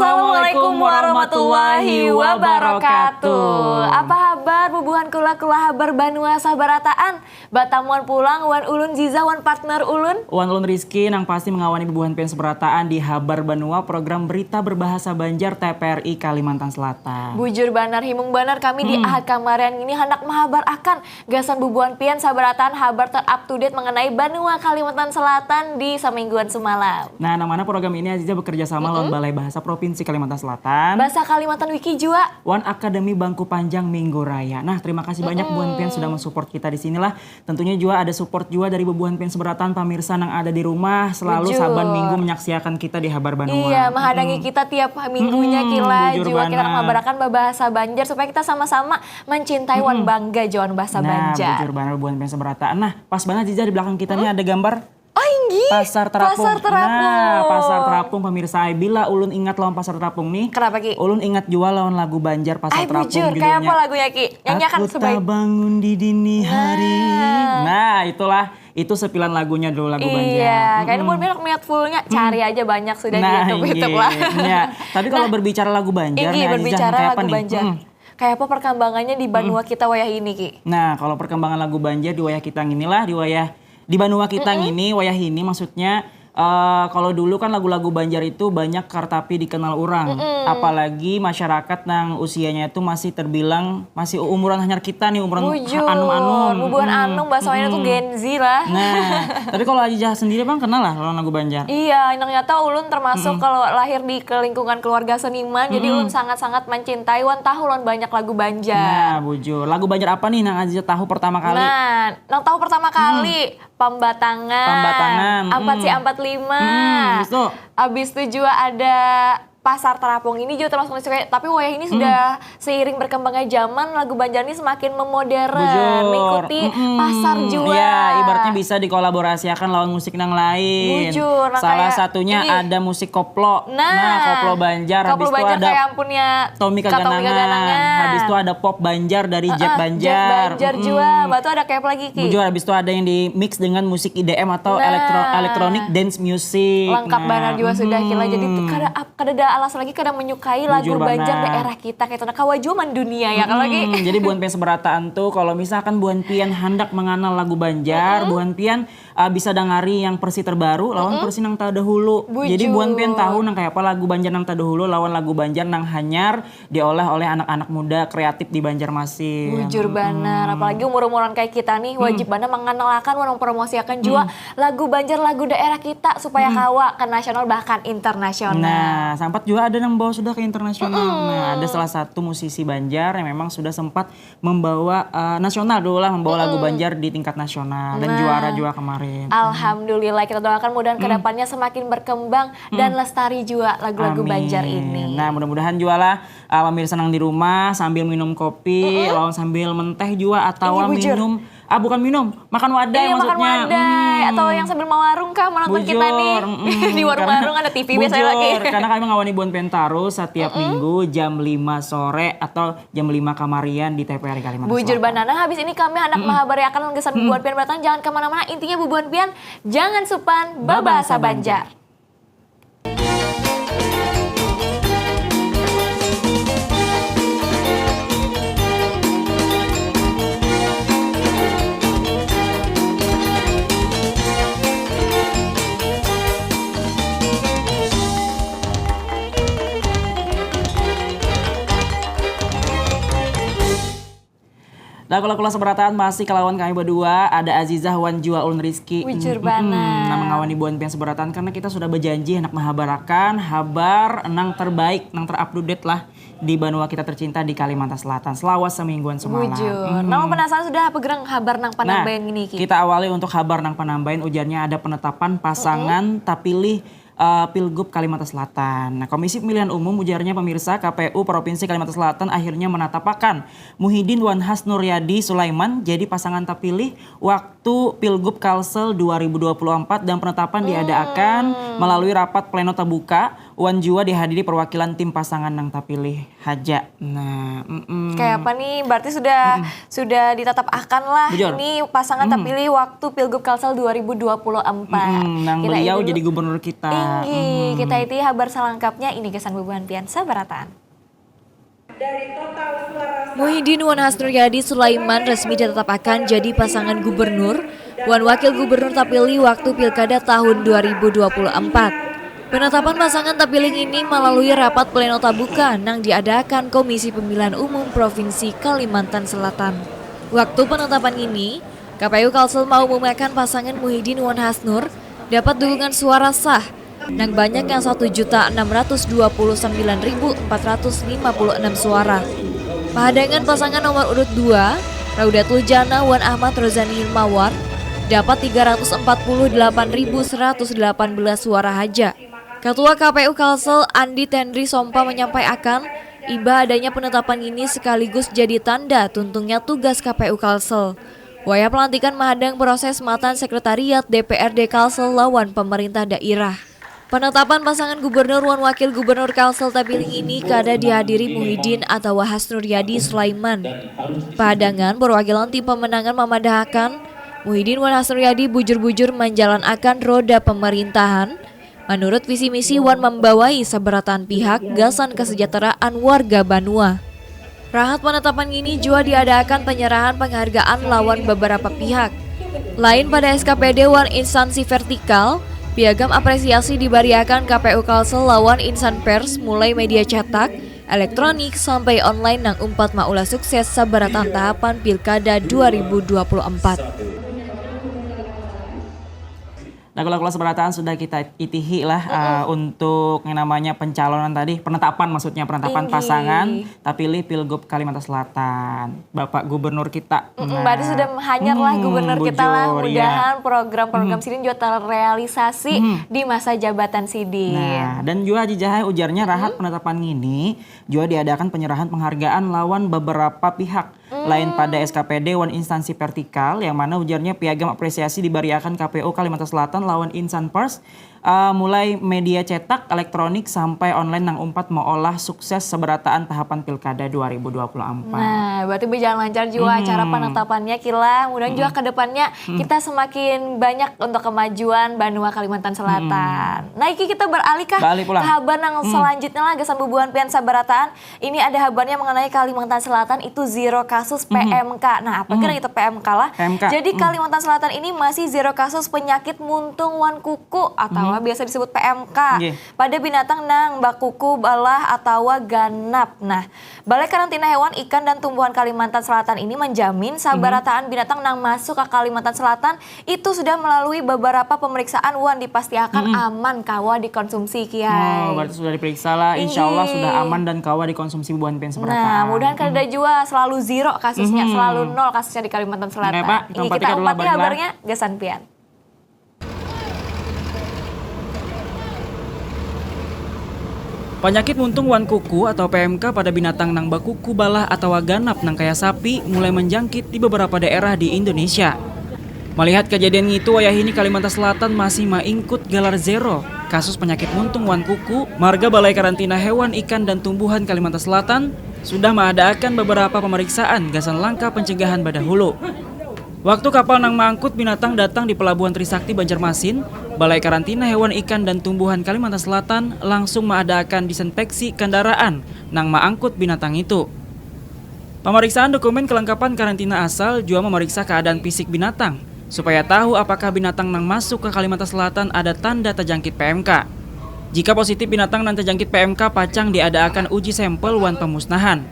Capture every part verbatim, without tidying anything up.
Assalamualaikum warahmatullahi wabarakatuh. Apa habar bubuhan kula-kula habar banua sabarataan? Batamuan pulang wan ulun Ziza wan partner ulun. Wan ulun Rizky nang pasti mengawani bubuhan pian sabarataan di Habar Banua, program berita berbahasa Banjar T V R I Kalimantan Selatan. Bujur banar, himung banar kami di Ahad kamarian ngini handak mahabar akan gasan bubuhan pian sabarataan habar ter-up to date mengenai banua Kalimantan Selatan di samingguan sumalam. Nah, nang mana program ini Aziza bekerja sama lawan Balai Bahasa Provinsi Kalimantan Selatan. Bahasa Kalimantan Wiki jua. Wan Akademi Bangku Panjang Minggu Raya. Nah, terima kasih banyak buhan pian sudah mensupport kita di sinilah. Tentunya jua ada support jua dari bubuhan pian sabarataan, pamirsa nang ada di rumah, selalu Bujur. Saban minggu menyaksiakan kita di Habar Banua. Iya, mahadangi kita tiap minggunya, Kila. Bujur jua kita banar. Menghabarakan babahasa Banjar supaya kita sama-sama mencintai wan bangga jua wan bahasa Banjar. Nah, bujur banar bubuhan pian sabarataan. Nah, pas banget Ziza, di belakang kita nih ada gambar. Oh, inggih. Pasar Terapung. Pasar Terapung. Nah, Pasar Terapung, pemirsa. Ai, bila ulun ingat lawan Pasar Terapung nih. Kenapa, Ki? Ulun ingat jua lawan lagu Banjar Pasar Terapung judulnya. Ai, bujur. Kayak apa lagunya, Ki? Nyanyiakan sebaik. Aku tabangun di dini hari. Nah. Nah, itulah. Itu sepilan lagunya dulu, lagu Banjar. Iya, kayaknya buhan pian melihat fullnya, cari aja banyak sudah di YouTube, YouTube lah. Nah, inggih. Ya. Tapi kalau berbicara lagu Banjar nih, Aziza, kayak apa nih? Inggih, berbicara lagu Banjar. Kayak apa perkembangannya di banua kita wayah ini, Ki? Nah, kalau perkembangan lagu Banjar di wayah kita nginilah, di wayah, di banua kita ngini, wayah ini maksudnya, eh, kalau dulu kan lagu-lagu Banjar itu banyak kartapi dikenal urang. Apalagi masyarakat nang usianya itu masih terbilang masih umuran hanyar kita nih, umuran anum-anum. Bujur. Bubuhan anum, bahasa wayahnya tuh Gen Z lah. Nah, tapi kalau Aziza sendiri, bang, kenal lah lawan lagu Banjar? Iya, nang nyata ulun termasuk kalau lahir di ke lingkungan keluarga seniman, jadi ulun sangat-sangat mencintai wan tahu lawan banyak lagu Banjar. Nah, bujur. Lagu Banjar apa nih nang Aziza tahu pertama kali? Nah, nang tahu pertama kali, Pambatangan. Pambatangan, Ampat si ampat lima. Hmm, habis tu? Habis tu jua ada Pasar Terapung ini jua termasuk musik, tapi wayah ini sudah seiring berkembangnya zaman, lagu Banjar ini semakin memodern, mengikuti pasar jua. Bujur. Mm-mm. Ya, ibaratnya bisa dikolaborasiakan lawan musik nang lain. Bujur, nah, salah satunya ada musik koplo. Nah, koplo Banjar, habis tu ada Tommy Kaganangan. Nah, koplo Banjar kayak ampunnya Tommy Kaganangan. Habis tu ada pop Banjar dari Jack Banjar. Heeh, Jack Banjar jua. Mm-mm. Mbak, tu ada kayak apa lagi, Ki? Bujur, habis tu ada yang di mix dengan musik E D M atau elektro-, electronic dance music. Nah. Lengkap banar jua sudah, Kila. Jadi, kada ap-, kada ada alasan lagi kada menyukai lagu Banjar daerah kita, kayak itu. Bujur banar. Nah, kawa jua mendunia ya, kalau lagi. Mm-mm. Jadi, buhan pian sabarataan tuh, kalau misalkan buhan pian handak mengenal lagu Banjar, buhan pian, uh, bisa dangari yang versi terbaru lawan versi nang terdahulu. Bujur. Jadi, buhan pian tahu nang kayak apa lagu Banjar nang terdahulu lawan lagu Banjar nang hanyar diolah oleh anak-anak muda kreatif di Banjarmasin. Bujur banar. Mm-mm. Apalagi umur-umuran kayak kita nih, wajib banar mengenalkan wan mempromosiakan jua lagu Banjar, lagu daerah kita supaya kawa ke nasional bahkan internasional. Nah, sampat jua ada nang bawa sudah ke internasional. Mm-mm. Nah, ada salah satu musisi Banjar yang memang sudah sempat membawa, eh, nasional dulu lah, membawa lagu Banjar di tingkat nasional dan juara jua kemarin. Alhamdulillah, kita doakan mudahan ke depannya semakin berkembang dan lestari jua lagu-lagu Banjar ini. Amin. Nah, mudah-mudahan jua lah, uh, pemirsa nang di rumah sambil minum kopi, lawan sambil menteh jua atau minum, ah, bukan minum, makan wadai maksudnya. Iya, makan wadai. Atau yang sambil mawarung kah, menonton kita nih. Bujur, mm-mm. Di warung-warung ada T V biasanya lagi. Bujur, karena kami mengawani buhan pian tarus setiap minggu jam lima sore atau jam lima kamarian di T V R I Kalimantan Selatan. Bujur banar. Nah, habis ini kami handak mahabari akan gasan bubuhan pian, jangan kemana-mana. Intinya bubuhan pian jangan supan babahasa Banjar. Nah, kula-kula sabarataan masih kalawan kami badua, ada Azizah wan jua ulun Rizky. Bujur banar. Nah, mangawani buhan pian sabarataan, karena kita sudah bajanji handak mahabarakan habar nang terbaik, nang terupdate lah di banua kita tercinta di Kalimantan Selatan, selawas samingguan sumalam. Bujur. Nah, penasaran sudah apa gerang habar nang panambayan ini, Ki? Nah, kita awali untuk habar nang panambayan, ujarnya ada penetapan pasangan tapilih eh, Pilgub Kalimantan Selatan. Nah, Komisi Pemilihan Umum, ujarnya pemirsa, K P U Provinsi Kalimantan Selatan akhirnya menatapakan Muhyiddin wan Hasnuryadi Sulaiman jadi pasangan tapilih waktu Pilgub Kalsel dua ribu dua puluh empat dan penetapan diadaakan melalui rapat pleno tabuka Wan jua dihadiri perwakilan tim pasangan nang tapilih haja. Nah, mm-mm. Kayak apa nih? Berarti sudah sudah ditatap akan lah. Bujur. Ini pasangan tapilih waktu Pilgub Kalsel dua ribu dua puluh empat. Mm-mm, nang Kita beliau itu jadi gubernur kita. Tinggi. Mm-mm. Kita itu habar selengkapnya ini kesan bubuhan pian sabarataan. Muhyiddin wan Hasnuryadi Sulaiman resmi ditetapkan jadi pasangan gubernur wan wakil gubernur tapilih waktu pilkada tahun dua ribu dua puluh empat. Penetapan pasangan tapilih ini melalui rapat pleno tabuka nang diadakan Komisi Pemilihan Umum Provinsi Kalimantan Selatan. Waktu penetapan ini, K P U Kalsel mengumumkan pasangan Muhyiddin wan Hasnur dapat dukungan suara sah nang banyak yang satu juta enam ratus dua puluh sembilan ribu empat ratus lima puluh enam suara. Pahadangan pasangan nomor urut dua, Raudatul Jannah wan Ahmad Rozani Hilmawar, dapat tiga ratus empat puluh delapan ribu seratus delapan belas suara haja. Ketua K P U Kalsel Andi Tenri Sompa menyampaikan, imbah adanya penetapan ini sekaligus jadi tanda tuntunnya tugas K P U Kalsel. Wayah pelantikan mahadang proses matan sekretariat D P R D Kalsel lawan pemerintah daerah. Penetapan pasangan gubernur wan wakil gubernur Kalsel tapilih ini kada dihadiri Muhyiddin atawa Hasnuryadi Sulaiman. Pahadangan perwakilan tim pemenangan mamadahakan, Muhyiddin wan Hasnuryadi bujur-bujur manjalanakan roda pemerintahan manurut visi misi wan mambawai sabarataan pihak gasan kesejahteraan warga banua. Rahat penetapan ngini jua diadaakan penyerahan penghargaan lawan beberapa pihak. Lain pada S K P D wan instansi vertikal, piagam apresiasi dibariakan K P U Kalsel lawan insan pers mulai media cetak, elektronik, sampai online nang umpat maulah sukses sabarataan tahapan Pilkada dua ribu dua puluh empat. Nah, kula-kula sabarataan sudah kita itihi lah uh, untuk yang namanya pencalonan tadi, penetapan maksudnya, penetapan Tinggi. Pasangan tapilih Pilgub Kalimantan Selatan, Bapak Gubernur kita. Mm-mm, berarti sudah hanyar lah Hmm, gubernur kita lah. bujur, ya. Mudahan program-program sidin juga terrealisasi di masa jabatan sidin. Nah, dan juga Haji Jahai ujarnya rahat penetapan ngini juga diadakan penyerahan penghargaan lawan beberapa pihak lain pada S K P D wan instansi vertikal, yang mana ujarnya piagam apresiasi dibariakan K P U Kalimantan Selatan lawan insan pers, uh, mulai media cetak, elektronik, sampai online nang umpat meolah sukses seberataan tahapan Pilkada dua ribu dua puluh empat. Nah, berarti berjalan lancar juga acara penetapannya, Kila. Mudahan juga ke depannya kita semakin banyak untuk kemajuan banua Kalimantan Selatan. Nah, iki kita beralih kah Beralih pulang. Ke habar nang selanjutnya lah, gasan bubuhan pian sabarataan. Ini ada habarnya mengenai Kalimantan Selatan itu zero kasus P M K. Nah, apa kira itu P M K lah? P M K, Jadi hmm. Kalimantan Selatan ini masih zero kasus penyakit muntung wan kuku atau biasa disebut P M K Nggih. pada binatang nang bakuku, balah, atawa ganap. Nah, Balai Karantina Hewan, Ikan, dan Tumbuhan Kalimantan Selatan ini menjamin sabarataan binatang nang masuk ke Kalimantan Selatan itu sudah melalui beberapa pemeriksaan wan dipastiakan aman kawa dikonsumsi, Kiai. Oh, berarti sudah diperiksa lah. Insya Allah Tinggi. Sudah aman dan kawa dikonsumsi bubuhan pian Nah, sabarataan. Mudahan kada jua selalu zero kasusnya, Mhm. Selalu nol kasusnya di Kalimantan Selatan. Oke, Pak. Ini Kita kita umpati dulu umpati habarnya. Habarnya, gasan pian. Panyakit muntung wan kuku atau P M K pada binatang nang bakuku, balah, atawa ganap nang kaya sapi mulai menjangkit di beberapa daerah di Indonesia. Melihat kejadian ngitu, wayahini Kalimantan Selatan masih maingkut galar zero kasus panyakit muntung wan kuku, marga Balai Karantina Hewan, Ikan, dan Tumbuhan Kalimantan Selatan sudah maadaakan beberapa pemeriksaan gasan langkah pencegahan badahulu. Waktu kapal nang maangkut binatang datang di Pelabuhan Trisakti, Banjarmasin, Balai Karantina Hewan, Ikan, dan Tumbuhan Kalimantan Selatan langsung maadaakan disinfeksi kendaraan nang maangkut binatang itu. Pemeriksaan dokumen kelengkapan karantina asal jua memeriksa keadaan fisik binatang, supaya tahu apakah binatang nang masuk ke Kalimantan Selatan ada tanda terjangkit P M K. Jika positif binatang nang terjangkit P M K, pacang diadaakan uji sampel wan pemusnahan.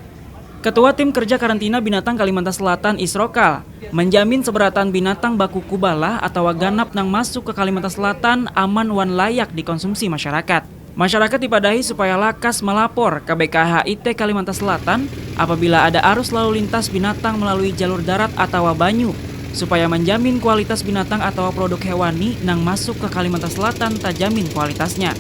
Ketua Tim Kerja Karantina Binatang Kalimantan Selatan, Isrokal, menjamin seberataan binatang bakuku, balah, atawa ganap nang masuk ke Kalimantan Selatan aman wan layak dikonsumsi masyarakat. Masyarakat dipadahi supaya lakas melapor ke B K H I T Kalimantan Selatan apabila ada arus lalu lintas binatang melalui jalur darat atawa banyu, supaya menjamin kualitas binatang atawa produk hewani nang masuk ke Kalimantan Selatan tajamin kualitasnya.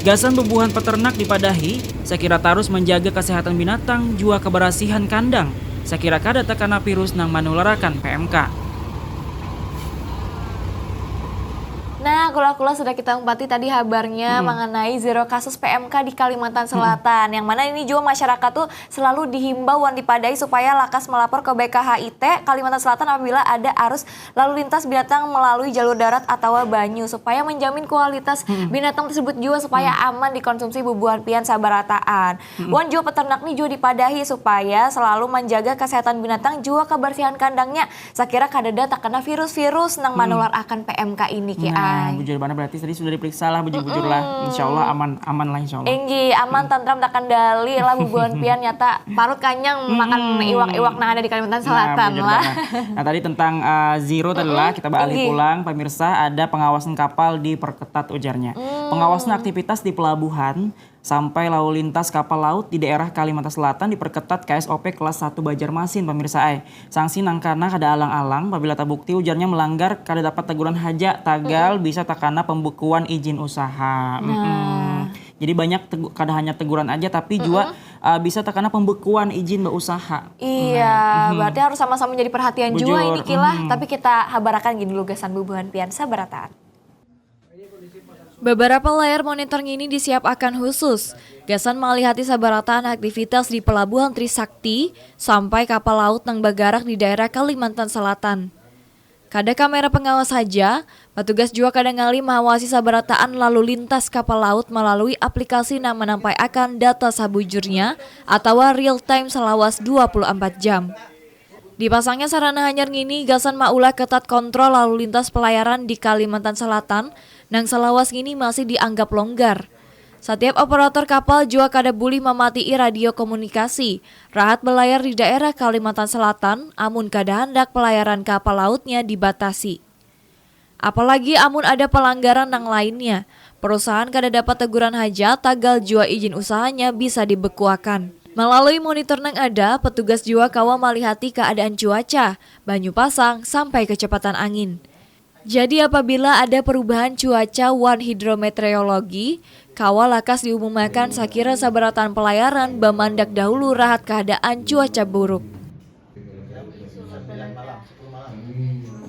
Gasan bubuhan peternak dipadahi, sekira tarus menjaga kesehatan binatang jua kebersihan kandang, sekira kada terkena virus nang manularakan P M K. Nah, kula-kula sudah kita umpati tadi habarnya mengenai zero kasus P M K di Kalimantan Selatan. Yang mana ini juga masyarakat tuh selalu dihimbau wan dipadahi supaya lakas melapor ke B K H I T Kalimantan Selatan apabila ada arus lalu lintas binatang melalui jalur darat atau banyu supaya menjamin kualitas binatang tersebut juga supaya aman dikonsumsi bubuhan pian sabarataan. Wan juga peternak nih juga dipadahi supaya selalu menjaga kesehatan binatang juga kebersihan kandangnya. Sakira kadada takena virus-virus nang manular akan P M K ini, Ki Nah, Ai. bujur banar berarti tadi sudah diperiksa lah bujur-bujur lah. Insya Allah aman aman lah insya Allah. Inggi, aman, tantram, takandali lah bubuhan pian nyata parut kanyang makan iwak-iwak nang ada di Kalimantan Nah, Selatan bujur lah. Banar. Nah tadi tentang uh, zero tadi lah kita beralih Tinggi. Pulang pemirsa ada pengawasan kapal diperketat ujarnya. Pengawasan aktivitas di pelabuhan sampai lalu lintas kapal laut di daerah Kalimantan Selatan diperketat K S O P kelas satu Banjarmasin pemirsa ai. Sanksi nang kana kada alang-alang pabila tabukti ujarnya melanggar kada dapat teguran haja tagal bisa takana pembukuan izin usaha. Mm-mm. Jadi banyak tegu- kada hanya teguran aja tapi juga uh, bisa takana pembukuan izin berusaha. Iya, berarti harus sama-sama jadi perhatian juga Bujur, ini kilah. Tapi kita habarakan gini dulu gasan bubuhan pian sabarataan. Beberapa layar monitor ngini disiapakan khusus gasan malihati sabarataan aktivitas di Pelabuhan Trisakti sampai kapal laut nang bagarak di daerah Kalimantan Selatan. Kada kamera pengawas haja, petugas juga kada ngalih mahawasi sabarataan lalu lintas kapal laut melalui aplikasi nang manampaiakan data sabujurnya atawa real time salawas dua puluh empat jam. Dipasangnya sarana hanyar ngini gasan maulah ketat kontrol lalu lintas pelayaran di Kalimantan Selatan nang salawas ngini masih dianggap longgar. Satiap operator kapal jua kada bulih mamatii radio komunikasi rahat belayar di daerah Kalimantan Selatan amun kada handak pelayaran kapal lautnya dibatasi. Apalagi amun ada pelanggaran nang lainnya, perusahaan kada dapat teguran haja tagal jua izin usahanya bisa dibekuakan. Melalui monitor nang ada, petugas jua kawa malihati keadaan cuaca, banyu pasang, sampai kecepatan angin. Jadi apabila ada perubahan cuaca wan hidrometeorologi, kawa lakas diumumakan sakira sabarataan pelayaran bamandak dahulu rahat keadaan cuaca buruk.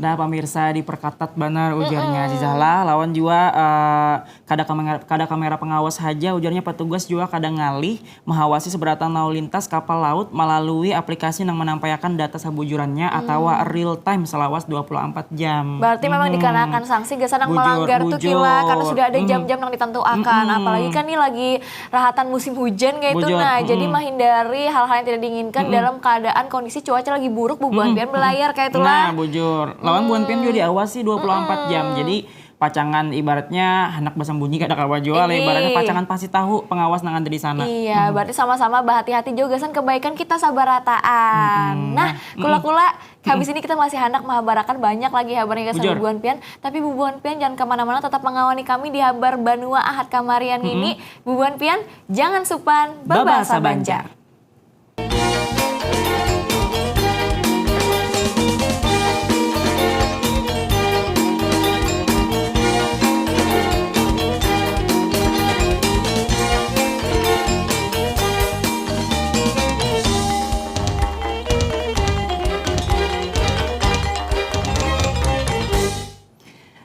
Nah pemirsa diperketat banar ujarnya Azizah lah lawan jua uh, kada kamera, kada kamera pengawas haja ujarnya petugas jua kada ngalih mahawasi sabarataan lalu lintas kapal laut melalui aplikasi nang manampaiakan data sabujurannya atawa real time salawas dua puluh empat jam. Berarti memang dikenakan sanksi gasan nang Bujur, melanggar tuh bujur. Kilah karena sudah ada jam-jam nang ditentuakan. Apalagi kan ini lagi rahatan musim hujan kayak itu. Bujur, Nah, jadi menghindari hal-hal yang tidak diinginkan dalam keadaan kondisi cuaca lagi buruk bubuhan pian belayar kayak itulah. Nah, bujur. Lawan buhan pian juga diawasi dua puluh empat jam. Jadi pacangan ibaratnya hendak basambunyi kada kawa jua lah Ini. Ibaratnya pacangan pasti tahu pengawas nang ada di sana. Iya, berarti sama-sama bahati-hati juga gasan kebaikan kita sabarataan. Nah, kula-kula habis ini kita masih handak mahabarakan banyak lagi habarnya gasan Bujur. Bubuhan pian. Tapi bubuhan pian jangan kemana-mana, tetap mengawani kami di habar Banua Ahad kamarian ini. Bubuhan pian jangan supan Babasa babasa Banjar. Banjar.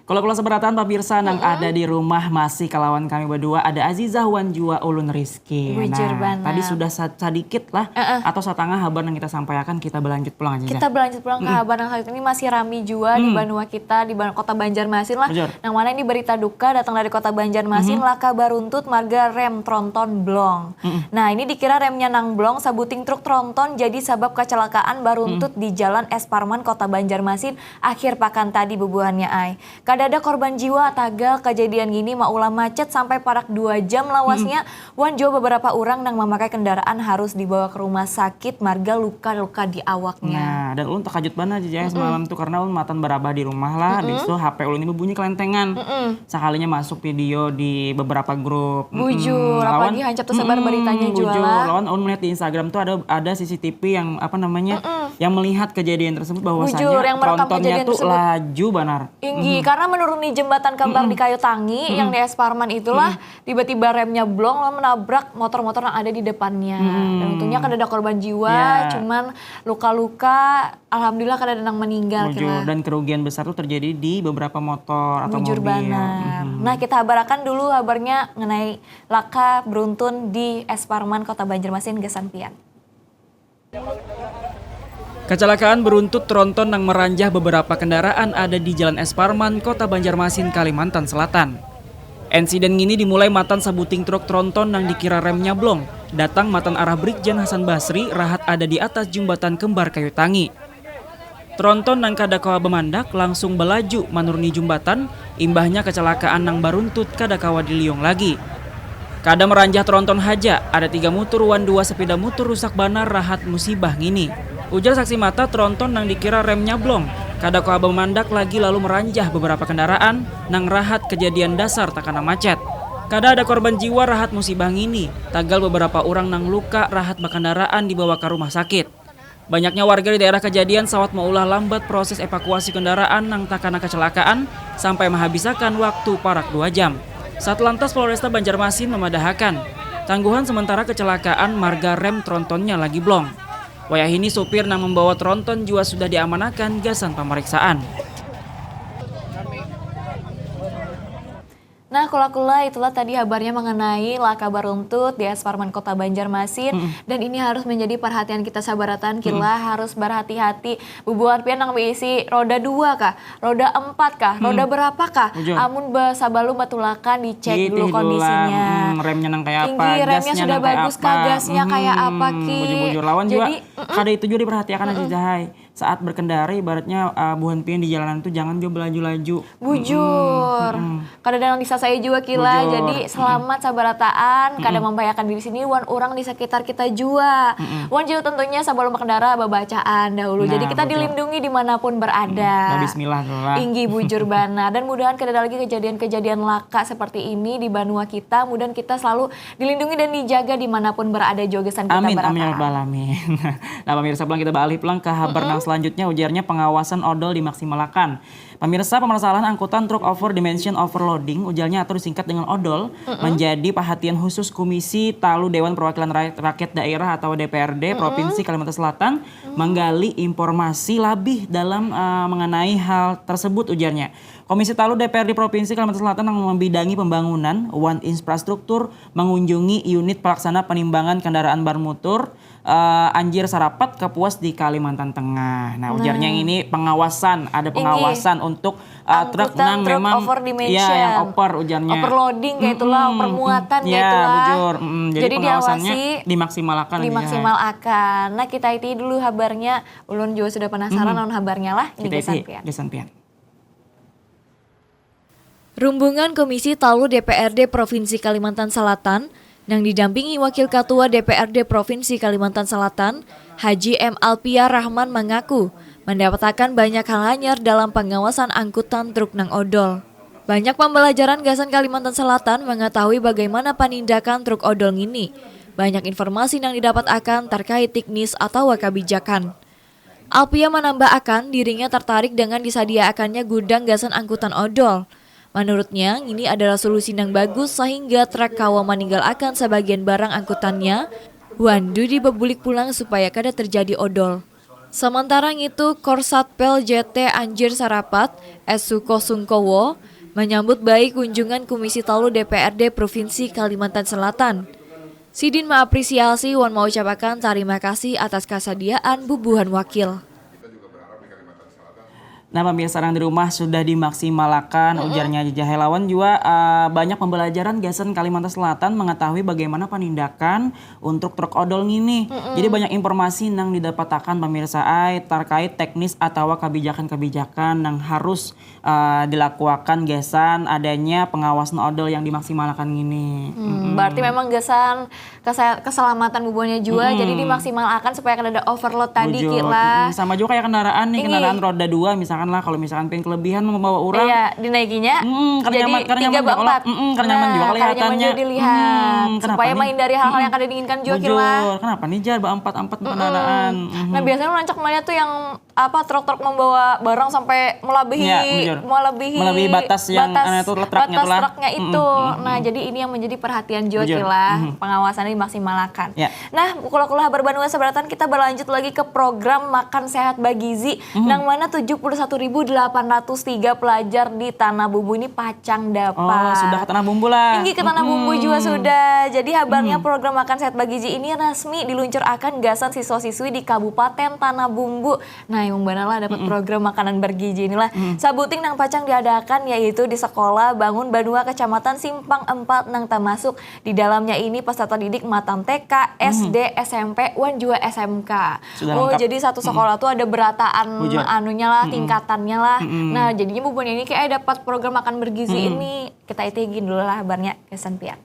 Kalau kalau sabarataan pemirsa nang ada di rumah masih kalawan kami berdua ada Azizah wan jua ulun Rizky. Bujur Nah, banar. Tadi sudah sa- sadikit lah atau satangah habar yang kita sampaikan kita berlanjut pulang Azizah. Kita berlanjut pulang ke habar yang selanjutnya ini masih rami juga di banua kita di ban- kota Banjarmasin lah. Bujur. Nang mana ini berita duka datang dari kota Banjarmasin laka baruntut marga rem tronton blong. Nah ini dikira remnya nang blong sabuting truk tronton jadi sabab kecelakaan baruntut di Jalan S Parman kota Banjarmasin akhir pakan tadi bubuhannya ai. Kada ada korban jiwa tagal kejadian gini maulah macet sampai parak dua jam lawasnya wan jua beberapa orang nang memakai kendaraan harus dibawa ke rumah sakit marga luka-luka di awaknya. Nah, dan ulun takajut banar aja semalam tuh karena ulun matan berabah di rumah lah, habis itu H P ulun ini berbunyi kelentengan. Sekalinya masuk video di beberapa grup. Mm-mm. Bujur, Lawan- apalagi hancap tersebar Mm-mm, beritanya jua bujur. lah. Lawan ulun melihat di Instagram tuh ada ada C C T V yang apa namanya yang melihat kejadian tersebut bahwasanya Bujur, yang merekam trontonnya kejadian tuh tersebut. Laju banar. Inggi, karena menuruni jembatan kembar di Kayu Tangi yang di Es Parman itulah, tiba-tiba remnya blong lalu menabrak motor-motor yang ada di depannya. Dan untungnya kada ada korban jiwa, Ya. cuman luka-luka, alhamdulillah kada ada nang meninggal Bujur. kira. Dan kerugian besar tuh terjadi di beberapa motor atau Bujur mobil. Banar. Nah, kita habarakan dulu habarnya mengenai laka beruntun di Es Parman, Kota Banjarmasin, gasan pian. Kecelakaan beruntut tronton yang meranjah beberapa kendaraan ada di Jalan Es Parman, Kota Banjarmasin, Kalimantan Selatan. Insiden ini dimulai matan sabuting truk tronton yang dikira remnya blong, datang matan arah Brigjen Hasan Basri, rahat ada di atas jembatan kembar Kayu Tangi. Tronton nang kada kawa bemandak langsung belaju manuruni jumbatan, imbahnya kecelakaan nang baruntut kada kawa diliung lagi. Kada meranjah tronton haja, ada tiga mutur wan dua sepeda mutur rusak banar rahat musibah ngini. Ujar saksi mata, tronton nang dikira remnya blong, kada kawa bemandak lagi lalu meranjah beberapa kendaraan nang rahat kejadian dasar takana macet. Kada ada korban jiwa rahat musibah ngini, tagal beberapa urang nang luka rahat bakandaraan dibawa ka rumah sakit. Banyaknya warga di daerah kejadian sawat maulah lambat proses evakuasi kendaraan nang takana kecelakaan sampai menghabisakan waktu parak dua jam. Satlantas Polresta Banjarmasin memadahakan, tangguhan sementara kecelakaan marga rem trontonnya lagi blong. Wayahini supir nang membawa tronton jua sudah diamanakan gasan pemeriksaan. Nah, kula-kula, itulah tadi habarnya mengenai laka baruntut di Es Parman, Kota Banjarmasin. Dan ini harus menjadi perhatian kita sabaratan, kila harus berhati-hati. Bubuhan pian nang beisi roda dua kah, roda empat kah, roda berapa kah? Bujur. Amun ba-, sabalum batulakan, dicek Diitih dulu dulu kondisinya. lah, hmm, remnya nang kaya apa, Inggih, remnya gasnya sudah nang kaya bagus apa. kah, gasnya kaya apa, Hmm, Ki? bujur-bujur. Lawan Jadi, jua mm-mm. kada itu jua diperhatiakan aja, Jahai. Saat berkendara, ibaratnya, uh, buhan pian di jalanan tuh jangan jua belaju-laju. Bujur. Kada ada nang disasai jua, kila. Bujur. Jadi, selamat sabarataan, kada membahayakan diri sendiri wan urang di sekitar kita jua. Wan jua tentunya, sebelum berkendara, babacaan dahulu. Jadi, Nah, kita bujur. Dilindungi dimanapun berada. Babismillah dulu lah. Inggih, bujur banar. Dan mudahan kada ada lagi kejadian-kejadian laka seperti ini di banua kita. Mudahan kita selalu dilindungi dan dijaga dimanapun berada jua, gasan kita Amin, amin ya barataan. Rabbal Alamin. Nah, pemirsa, pulang kita beralih pulang ke habar nang selanjutnya, ujarnya pengawasan odol dimaksimalakan. Pemirsa, permasalahan angkutan truk over dimension overloading, ujarnya atau disingkat dengan odol, menjadi perhatian khusus Komisi Talu Dewan Perwakilan Ra-, Rakyat Daerah atau D P R D Provinsi Kalimantan Selatan menggali informasi lebih dalam, eh, mengenai hal tersebut, ujarnya. Komisi Talu D P R D Provinsi Kalimantan Selatan yang membidangi pembangunan wan infrastruktur mengunjungi unit pelaksana penimbangan kendaraan bermotor, eh, Anjir Sarapat, Kapuas di Kalimantan Tengah. Nah, ujarnya ini pengawasan, ada pengawasan untuk, eh, truk Angkutan nang truk memang over dimension. Ya, yang over, ujarnya. Overloading kayak itulah, Mm-mm. overmuatan Ya, kayak itulah. Bujur. Mm-mm. Jadi, Jadi pengawasannya diawasi, dimaksimalakan, ya. Dimaksimalakan. Nah, kita iti dulu habarnya. Ulun juga sudah penasaran lawan habarnya lah. Ini Kita gasan iti, pian. Gasan pian. Rumbungan Komisi Talu D P R D Provinsi Kalimantan Selatan nang didampingi Wakil Ketua D P R D Provinsi Kalimantan Selatan, Haji M Alpia Rahman, mengaku mendapatakan banyak hal hanyar dalam pengawasan angkutan truk nang odol. Banyak pembelajaran gasan Kalimantan Selatan mengetahui bagaimana penindakan truk odol ngini. Banyak informasi nang didapat akan terkait teknis atau kebijakan. Alpia menambah akan dirinya tertarik dengan disadiaakannya gudang gasan angkutan odol. Menurutnya, ini adalah solusi nang bagus sehingga truk kawa meninggalkan sebagian barang angkutannya, wan dudi bebulik pulang supaya kada terjadi odol. Sementara ngitu, Korsatpel J T Anjir Sarapat, S Suko Sungkowo, menyambut baik kunjungan Komisi Talu D P R D Provinsi Kalimantan Selatan. Sidin mengapresiasi wan mengucapkan terima kasih atas kesediaan bubuhan wakil. Nah, pemirsa yang di rumah sudah dimaksimalakan ujarnya Jajah Helawan jua, eh, banyak pembelajaran gasan Kalimantan Selatan mengetahui bagaimana penindakan untuk truk odol ngini. Jadi banyak informasi nang didapatakan pemirsa ai terkait teknis atau kebijakan-kebijakan yang harus, eh, dilakukan gasan adanya pengawasan odol yang dimaksimalakan ngini. Hmm, berarti memang gasan kese-, keselamatan bubuhannya jua, jadi dimaksimalakan supaya kada ada overload tadi, Bujur. Ki lah. Mm, sama juga kayak kendaraan nih, Ini. Kendaraan roda dua misalnya. Kan lah, kalau misalkan pian kelebihan membawa orang, iya, dinaikinya mm, jadi nyaman, tiga ba empat. Mm, nah, nyaman juga kelihatannya. Nyaman juga dilihat. Mm, supaya menghindari hal-hal yang kada diinginkan juga. Bujur. Kenapa nih jar ba empat-empat kendaraan? Mm. Nah, biasanya rancak melihat tuh yang apa, truk-truk membawa barang sampai melebihi, ya, melebihi, melebihi batas yang batas, anu itu, truknya batas itu lah. Truknya itu. Mm, mm, nah, mm, jadi ini yang menjadi perhatian juga lah. Mm. Pengawasannya dimaksimalkan. Ya. Nah, Kula-Kula Habar Banua Sabarataan, kita berlanjut lagi ke program Makan Sehat Bergizi, mm, nang mana tujuh puluh satu ribu delapan ratus tiga pelajar di Tanah Bumbu ini pacang dapat. Oh, sudah ke Tanah Bumbu lah. Tinggi ke Tanah Bumbu juga sudah. Jadi habarnya program Makan Sehat Bergizi ini resmi diluncurakan gasan siswa-siswi di Kabupaten Tanah Bumbu. Nah, yang benar lah dapat program makanan bergizi inilah. Sabuting nang pacang diadakan yaitu di Sekolah Bangun Banua Kecamatan Simpang Empat nang termasuk di dalamnya ini peserta didik matan T K, S D, S M P, wan jua S M K. Sudah lengkap. Oh, jadi satu sekolah tuh ada berataan anunya lah, tingkatannya lah. Nah, jadinya bubuhan ini kayak dapat program makan bergizi ini. Kita itigin dulu lah habarnya, gasan pian.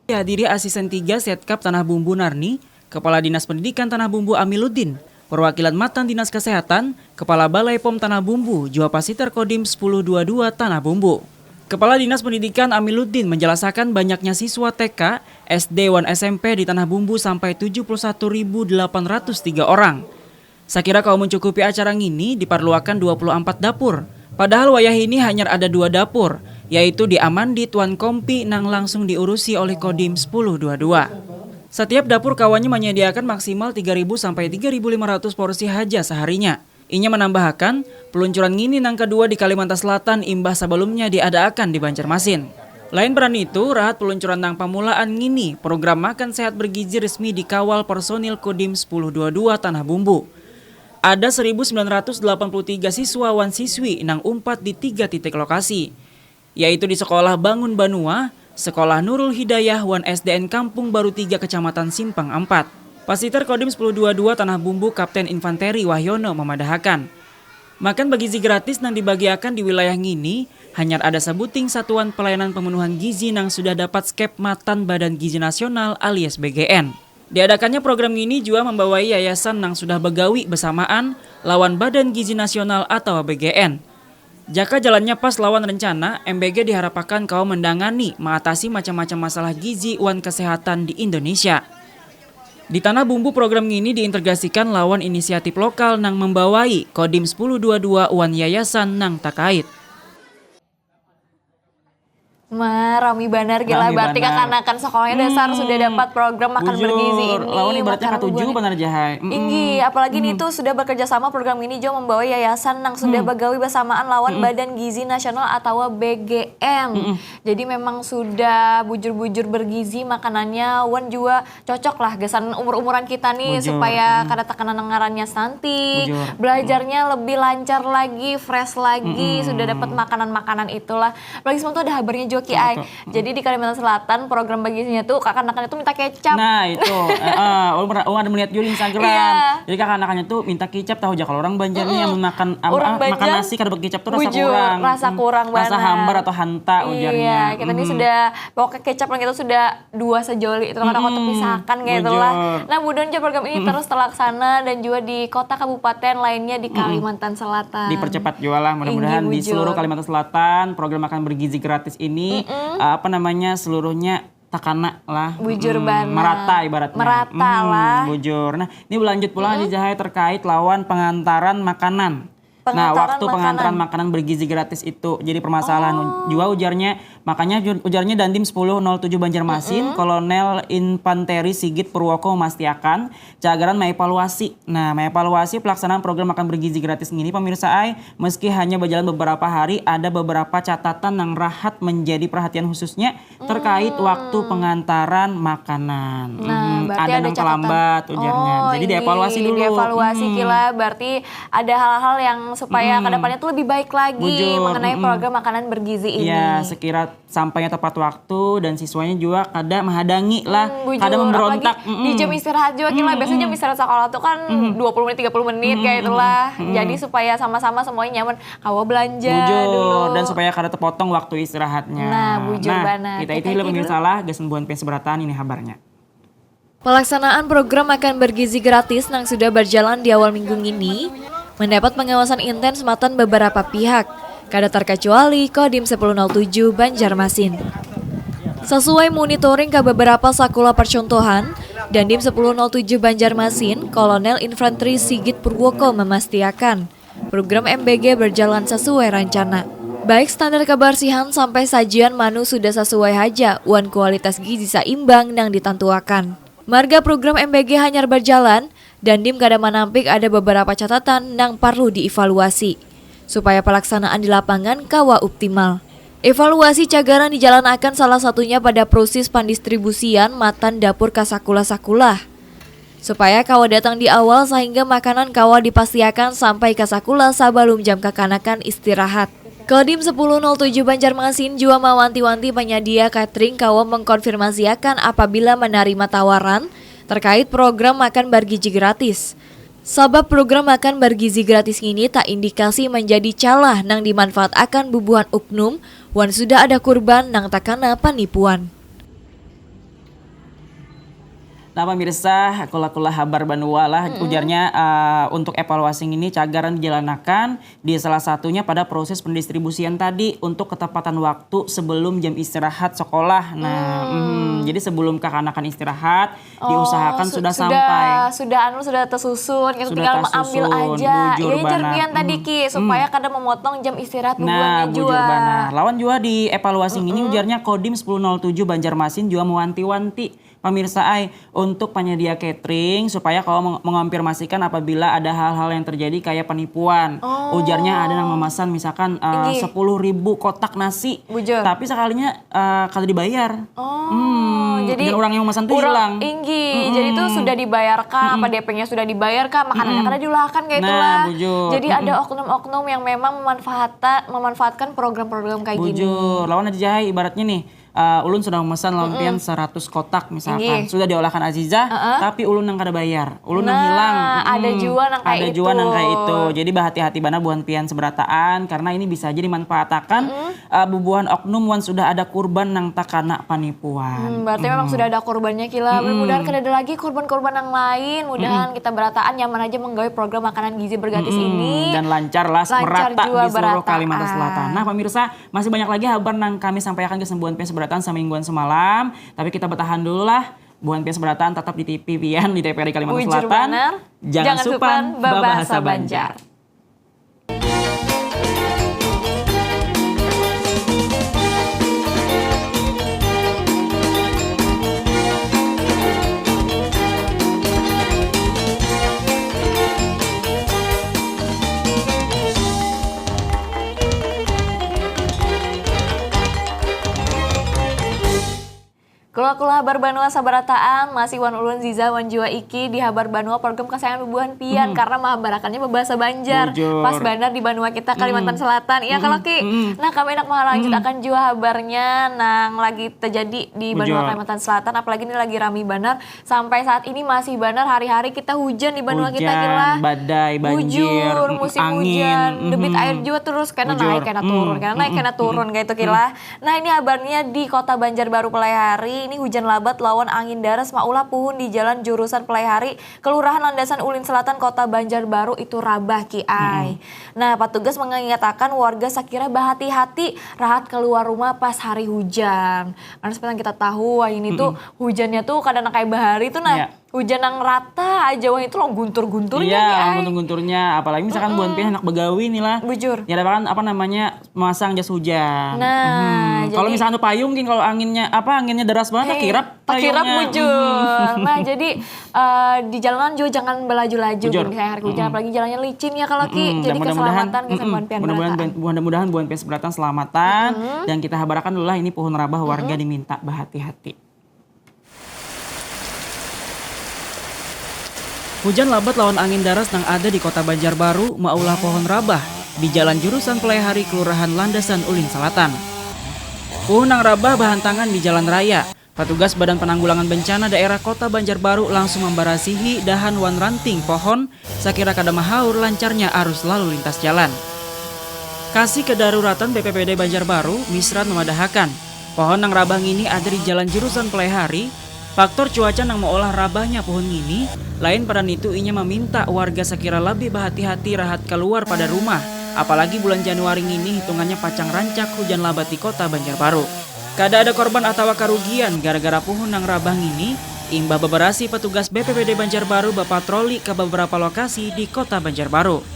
Dihadiri Asisten tiga Setkap Tanah Bumbu Narni, Kepala Dinas Pendidikan Tanah Bumbu Amiluddin, perwakilan matan Dinas Kesehatan, Kepala Balai Pom Tanah Bumbu, jua Pasiter Kodim sepuluh dua dua Tanah Bumbu. Kepala Dinas Pendidikan Amiluddin menjelasakan banyaknya siswa T K, S D, wan S M P di Tanah Bumbu sampai tujuh puluh satu ribu delapan ratus tiga orang. Sakira kawa mencukupi acara ngini, diparluakan dua puluh ampat dapur. Padahal wayah ini hanyar ada dua dapur, yaitu di Amandit wan Kompi nang langsung diurusi oleh Kodim sepuluh dua dua. Satiap dapur kawannya manyadiakan maksimal tiga ribu sampai tiga ribu lima ratus porsi haja saharinya. Inya manambahakan, peluncuran ngini nang kadua di Kalimantan Selatan imbah sabalumnya diadaakan di Banjarmasin. Lain bara nitu, rahat peluncuran nang pamulaan ngini, program Makan Sehat Bergizi resmi dikawal personil Kodim sepuluh dua dua Tanah Bumbu. Ada seribu sembilan ratus delapan puluh tiga siswa wan siswi nang umpat di tiga titik lokasi, yaitu di Sekolah Bangun Banua, Sekolah Nurul Hidayah, wan S D N Kampung Baru Tiga Kecamatan Simpang Ampat. Pasiter Kodim sepuluh dua dua Tanah Bumbu Kapten Infanteri Wahyono mamadahakan, makan bergizi gratis nang dibagiakan di wilayah ngini hanyar ada sabuting Satuan Pelayanan Pemenuhan Gizi nang sudah dapat skep matan Badan Gizi Nasional alias B G N. Diadakannya program ngini jua mambawai yayasan nang sudah bagawi basamaan lawan Badan Gizi Nasional atawa B G N. Jaka jalannya pas lawan rencana, M B G diharapakan kawa mendangani maatasi macam-macam masalah gizi wan kesehatan di Indonesia. Di Tanah Bumbu, program ngini diintegrasikan lawan inisiatif lokal nang mambawai Kodim sepuluh dua dua wan yayasan nang takait. Ma, rami banar gila. Rami banar. Berarti kakanakan sekolahnya dasar sudah dapat program makan bergizi ini. Bujur. Lawan ibaratnya katuju banar, Jahai. Mm-mm. Inggih, apalagi nih tuh sudah bekerja sama program ini jua membawa yayasan nang sudah bagawi basamaan lawan Badan Gizi Nasional atawa B G N. Mm-mm. Jadi memang sudah bujur-bujur bergizi makanannya, wan jua cocok lah gasan umur-umuran kita nih. Bujur. Supaya kada takana nang ngarannya stunting, bujur, belajarnya lebih lancar lagi, fresh lagi, mm-mm, sudah dapat makanan-makanan itulah. Apalagi semalam tuh ada habarnya jua, Ki ai. Apa tuh? Mm. Jadi di Kalimantan Selatan program bergizinya tuh kakanakannya tuh minta kecap. Nah, itu. Heeh, ulun pernah, ulun ada melihat juga di Instagram. Iya. Jadi kakanakannya tuh minta kecap, tahu aja kalau orang Banjar nih yang makan apa, orang Banjar makan nasi kada berkecap tuh rasa kurang. Bujur, rasa kurang banar. Rasa hambar atau hanta ujarnya. Iya, kita nih sudah, pokoknya kecap lah kita sudah dua sejoli itu kan, aku terpisahkan kayak itulah. Bujur. Nah, mudah-mudahan juga program ini terus terlaksana dan juga di kota kabupaten lainnya di Kalimantan Selatan. Dipercepat juga lah, mudah-mudahan di seluruh Kalimantan Selatan program makan bergizi gratis ini, eh, apa namanya, seluruhnya takana lah. Bujur banar. Merata ibaratnya. Merata lah. Bujur. Nah, ini berlanjut pulang aja, Jahai, terkait lawan pengantaran makanan. Nah, waktu pengantaran makanan bergizi gratis itu jadi permasalahan jua ujarnya. Makanya ujarnya Dandim sepuluh nol tujuh Banjarmasin, Kolonel Infanteri Sigit Purwoko memastiakan cagaran mengevaluasi. Nah, mengevaluasi pelaksanaan program makan bergizi gratis ngini, pemirsa ai, meski hanya berjalan beberapa hari, ada beberapa catatan yang rahat menjadi perhatian khususnya terkait waktu pengantaran makanan. Nah, berarti ada catatan. Ada nang terlambat ujarnya. Jadi dievaluasi dulu. Dievaluasi kila, berarti ada hal-hal yang supaya ke depannya tuh lebih baik lagi mengenai program makanan bergizi ini. Iya, sekira sampainya tepat waktu dan siswanya juga kada menghadangi lah, kada memberontak. Apalagi di jam istirahat juga kila, biasanya jam istirahat sekolah tuh kan dua puluh menit, tiga puluh menit kayak itulah. Jadi supaya sama-sama semuanya nyaman, kawa belanja dulu. Bujur, dan supaya kada terpotong waktu istirahatnya. Nah, bujur banar. Nah, kita itu pemirsa lah, gasan buhan pian seberataan ini habarnya. Pelaksanaan program makan bergizi gratis nang sudah berjalan di awal minggu ini Mendapat pengawasan intens matan beberapa pihak, kada terkecuali Kodim sepuluh nol tujuh Banjarmasin. Sesuai monitoring ke beberapa sakulah percontohan, Dandim sepuluh nol tujuh Banjarmasin, Kolonel Infanteri Sigit Purwoko memastiakan, program M B G berjalan sesuai rencana. Baik standar kebersihan sampai sajian manu sudah sesuai haja wan kualitas gizi seimbang nang ditantuakan. Marga program M B G hanyar berjalan, Dandim kada manampik ada beberapa catatan nang parlu dievaluasi, supaya pelaksanaan di lapangan kawa optimal. Evaluasi cagaran dijalanakan salah satunya pada proses pandistribusian matan dapur ka sakulah-sakulah. Supaya kawa datang di awal sahingga makanan kawa dipastiakan sampai ka sakulah sabalum jam kakanakan istirahat. Kodim sepuluh nol tujuh Banjarmasin jua mawanti-wanti penyedia catering kawa mengkonfirmasiakan apabila menerima tawaran terkait program makan bergizi gratis. Sabab program makan bergizi gratis ngini tak indikasi menjadi calah nang dimanfaatakan bubuhan uknum wan sudah ada kurban nang takana panipuan. Nah, pemirsa, kula-kula habar banua lah, ujarnya, eh, untuk evaluasi ngini cagaran dijalanakan di salah satunya pada proses pendistribusian tadi untuk ketepatan waktu sebelum jam istirahat sekolah. Nah, mm, jadi sebelum kakanakan istirahat, diusahakan Su- sudah sampai. Sudah anu sudah tersusun, kita Sudah tinggal mengambil tersusun, aja. bujur Ya, ujar banar. Pian tadi ki, supaya kada memotong jam istirahat bubuhannya Nah, bujur jua. Banar. Lawan jua di evaluasi ngini ujarnya Kodim sepuluh nol tujuh Banjarmasin jua mewanti-wanti pemirsa ai untuk penyedia catering supaya kawa meng- mengonfirmasikan apabila ada hal-hal yang terjadi kayak penipuan. Ujarnya ada yang memesan misalkan eh, Inggih. sepuluh ribu kotak nasi. Bujur. Tapi sekalinya eh, kada dibayar. Oh, Hmm, jadi dan orang yang memesan tuh orang- hilang. Inggih, jadi itu sudah dibayar kah, apa D P-nya sudah dibayar kah, makanannya kada diulahkan kayak Nah, itulah. Bujur. Jadi ada oknum-oknum yang memang memanfaatkan memanfaatkan program-program kayak gini. Bujur, lawan aja jahai ibaratnya nih. Eh, ulun sudah memesan lawan pian seratus kotak misalkan. Inggih. Sudah diolahkan Aziza, tapi ulun nang kada bayar. Ulun nang hilang. Nah, ada Mm-mm. jua nang kayak Ada jua itu. Nang kayak itu. Jadi bahati-hati banar buhan pian seberataan karena ini bisa aja dimanfaatakan eh, bubuhan oknum wan sudah ada kurban nang takana panipuan. Hmm, berarti memang sudah ada korbannya kila. Mudah-mudahan kada ada lagi korban-korban yang lain. Mudahan kita berataan nyaman aja menggawe program makanan gizi bergratis Mm-mm. ini. Dan lancar lah Lancar merata jua di seluruh berataan. Kalimantan Selatan. Nah, pemirsa, masih banyak lagi habar nang kami sampaikan ke sembuhan pian seberataan semingguan semalam. Tapi kita bertahan dulu lah. Buhan pian seberataan tetap di T V pian di T V R I Kalimantan Bujur Selatan. Banar. Jangan, Jangan supan supan babahasa babahasa Banjar. Banjar. Kula-kula habar banua sabarataan, masih wan ulun Ziza wan jua Iki di habar banua program kasayangan bubuhan pian karena mahabarakannya babahasa Banjar. Bujur. Pas banar di banua kita Kalimantan Selatan. Iya kalau Ki. Nah, kami nak mahalanjutakan jua habarnya nang lagi terjadi di banua Bujur. Kalimantan Selatan, apalagi ini lagi rami banar. Sampai saat ini masih banar hari-hari kita hujan di banua kita Hujan, Ki lah. Badai, banjir, Bujur, musim angin, hujan, debit mhm. air jua terus kena Bujur. naik kena turun, kena naik kena turun kayak itu Ki lah. Nah, ini habarnya di Kota Banjarbaru Palai Hari, ini hujan labat lawan angin daras maulah puhun di jalan jurusan Palai Hari, Kelurahan Landasan Ulin Selatan, Kota Banjarbaru itu rabah Ki ai. Nah, patugas mengingatakan warga sakira bahati-hati rahat keluar rumah pas hari hujan. Karena seperti yang kita tahu, wah ini tuh hujannya tuh kadang kayak bahari tuh nah. Iya. Hujan yang rata aja, wah itu loh guntur-gunturnya Iya, Ki ai. guntur-gunturnya. Apalagi misalkan buhan pian hendak begawi nih lah. Bujur. Ya, ada kan apa namanya, masang jas hujan. Nah, Mhm. Kalau jadi- misalkan ada payung, gin, kalau anginnya apa, anginnya deras banget, Eh, takirap takirap payungnya. Bujur. Nah, jadi eh, di jalanan juga jangan belaju-laju Bujur. gini, saya hari hujan, apalagi jalannya licin ya kalau Ki. Mm-mm. Jadi Dan mudah-mudahan, keselamatan kesembuhan mm-mm. pian Mudah-mudahan berataan. buhan- mudah-mudahan buhan pian seberataan selamatan dan kita habarakan dulu lah ini pohon rabah warga diminta bahati-hati. Hujan labat lawan angin daras nang ada di Kota Banjarbaru maulah pohon rabah di Jalan Jurusan Pelai Hari, Kelurahan Landasan Ulin Selatan. Pohon nang rabah bahantangan di jalan raya. Petugas Badan Penanggulangan Bencana Daerah Kota Banjarbaru langsung membarasihi dahan wan ranting pohon sakira kada mahaur lancarnya arus lalu lintas jalan. Kasih Kedaruratan B P B D Banjarbaru, Misran memadahakan, pohon nang rabah ngini ada di Jalan Jurusan Pelai Hari, Faktor cuaca nang maulah rabahnya puhun ngini, lain pada nitu inya maminta warga sakira labih bahati-hati rahat kaluar pada rumah, apalagi bulan Januari ngini hitungannya pacang rancak hujan labat di kota Banjarbaru. Kada ada korban atawa karugian gara-gara puhun nang rabah ngini, imbah babarasi petugas B P B D Banjarbaru bapatroli ka beberapa lokasi di kota Banjarbaru.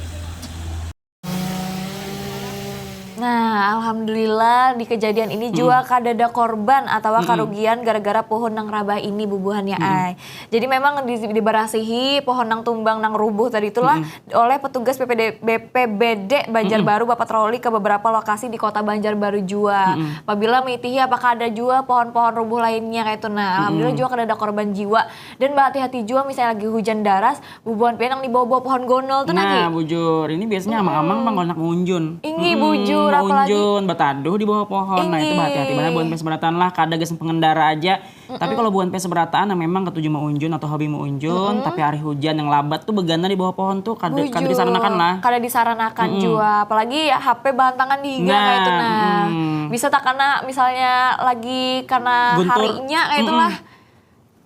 Nah, alhamdulillah di kejadian ini jua kadada korban atawa karugian gara-gara pohon nang rabah ini bubuhannya ai. Jadi memang di, dibarasihi pohon nang tumbang nang rubuh tadi itulah oleh petugas B P D, B P B D Banjarbaru bapatroli ke beberapa lokasi di kota Banjarbaru jua. Apabila mitihi apakah ada jua pohon-pohon rubuh lainnya kayak itu. Nah, alhamdulillah jua kadada korban jiwa dan berhati-hati jua misalnya lagi hujan daras bubuhan pian nang di bawah-bawah pohon gondol tuh nah Nah, bujur. Ini biasanya amang-amang pang kalau nak maunjun. Inggih, bujur, apalagi Maunjun, bataduh di bawah pohon. Nah, itu bahati-hati banar buhan pian sabarataan lah. Kada gasan pengendara aja. Tapi kalau buhan pian sabarataan yang memang katuju maunjun atau hobi maunjun, tapi hari hujan yang labat tuh begana di bawah pohon tuh kada kada disaranakan lah. Kada disaranakan jua. Apalagi H P bahantangan di higa kayak itu nah. Bisa takana misalnya lagi karena Guntur. Harinya kayak itulah.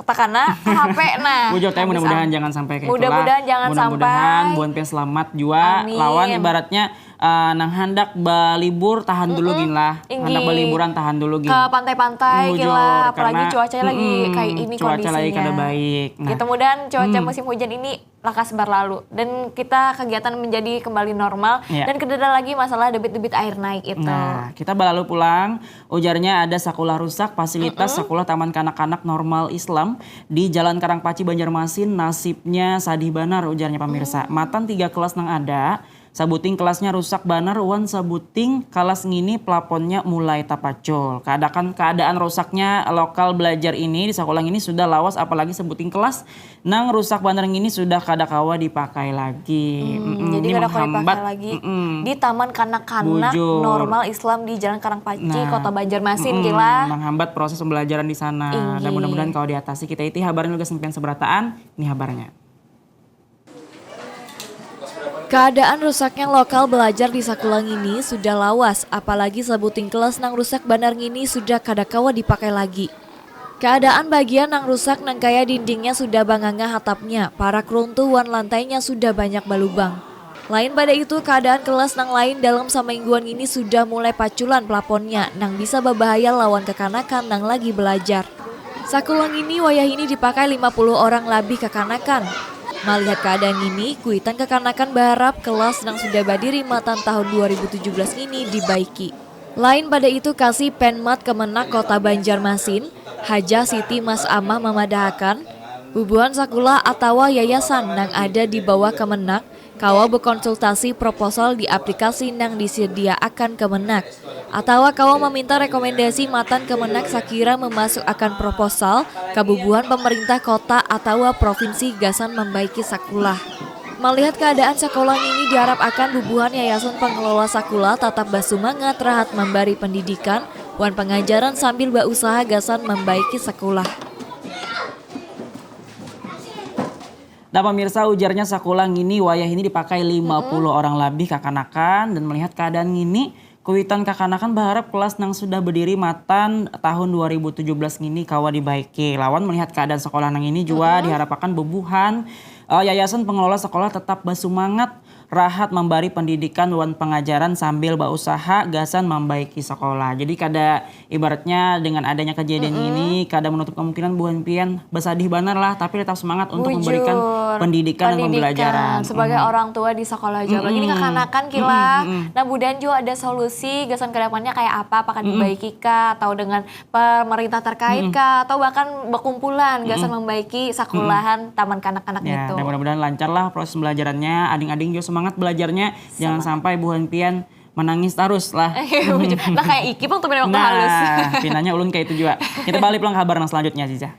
Takana ke H P nah. Bujur, tapi Habis mudah-mudahan am- jangan sampai kayak Mudah-mudahan itulah. Jangan Mudah-mudahan sampai. Buhan Pian selamat jua Amin. Lawan ibaratnya eh, nang handak balibur tahan dulu gin lah. Handak Inggih. Baliburan tahan dulu gin. Ke pantai-pantai Bujur, gila, apalagi karena- cuacanya lagi Mm-mm, kayak ini cuaca lagi kondisinya. kada baik. Nah. Kita mudahan cuaca musim hujan ini lekas berlalu dan kita kegiatan menjadi kembali normal Ya. Dan kada ada lagi masalah debit-debit air naik itu. Nah, kita balalu pulang. Ujarnya ada sakulah rusak, fasilitas sakulah Taman Kanak-kanak Normal Islam di Jalan Karangpaci, Banjarmasin, nasibnya sadih banar, ujarnya pamirsa. Matan tiga kelas nang ada, sabuting kelasnya rusak banar wan sabuting kalas ngini plaponnya mulai tapacul. Keadakan keadaan rusaknya lokal belajar ini di sakulah ngini sudah lawas, apalagi sabuting kelas nang rusak banar ngini sudah kada kawa dipakai lagi. Mm-mm, Jadi ini kada kawa menghambat. Dipakai lagi Mm-mm. Di Taman Kanak-kanak Bujur. Normal Islam di Jalan Karangpaci, Nah, Kota Banjarmasin mm-mm, gila. Menghambat proses pembelajaran di sana. Dan Inggih. Mudah-mudahan kalau diatasi kita itu habarnya juga sampian seberataan. Ini habarnya. Keadaan rusaknya lokal belajar di sakulah ngini sudah lawas, apalagi sabuting kelas nang rusak banar ngini sudah kada kawa dipakai lagi. Keadaan bagian nang rusak nang kaya dindingnya sudah banganga hatapnya, parak runtuh wan lantainya sudah banyak balubang. Lain pada itu, keadaan kelas nang lain dalam samingguan ngini sudah mulai paculan plaponnya nang bisa babahaya lawan kakanakan nang lagi belajar. Sakulah ngini wayah ini dipakai lima puluh orang labih kakanakan. Malihat keadaan ngini, kuitan kakanakan baharap kelas nang sudah badiri matan tahun dua ribu tujuh belas ngini dibaiki. Lain pada itu, Kasih Penmat Kemenag Kota Banjarmasin, Hajah Siti Mas Amah mamadahakan, bubuhan sakulah atawa yayasan nang ada di bawah Kemenag kawa bekonsultasi proposal di aplikasi nang disediaakan Kemenag, atawa kawa maminta rekomendasi matan Kemenag sakira memasukakan proposal ka bubuhan pemerintah kota atawa provinsi gasan mambaiki sakulah. Malihat keadaan sakulah ngini, diharap akan bubuhan yayasan pengelola sakulah tatap basumangat rahat mambari pendidikan wan pengajaran sambil bausaha gasan mambaiki sakulah. Nah, pamirsa, ujarnya sakulah ngini wayah ini dipakai lima puluh orang labih kakanakan dan melihat keadaan ngini, kuitan kakanakan baharap kelas nang sudah badiri matan tahun dua ribu tujuh belas ngini kawa dibaiki. Lawan melihat keadaan sakulah nang ini jua diharapakan bubuhan eh, yayasan pengelola sakulah tetap basumangat rahat mambari pendidikan wan pengajaran sambil bausaha gasan mambaiki sakulah. Jadi kada ibaratnya dengan adanya kejadian ini kada menutup kemungkinan buhan pian basadih banar lah, tapi tetap semangat untuk memberikan Bujur. Pendidikan dan pembelajaran. Sebagai orang tua di sekolah jua. Apalagi ini kakanakan kila. Nah, budahan jua ada solusi gasan kedepannya kayak apa, apakah dibaiki kah atau dengan pemerintah terkait kah atau bahkan berkumpulan gasan membaiki sekolahan taman kanak-kanak Ya, itu. Dan mudah-mudahan lancar lah proses pembelajarannya. Ading-ading juga semangat belajarnya. Jangan sampai buhan pian menangis terus lah. Nah, kayak Iki pang tuh waktu halus. Nah, pinanya ulun kayak itu juga. Kita balik pulang ke habar yang selanjutnya, Ziza.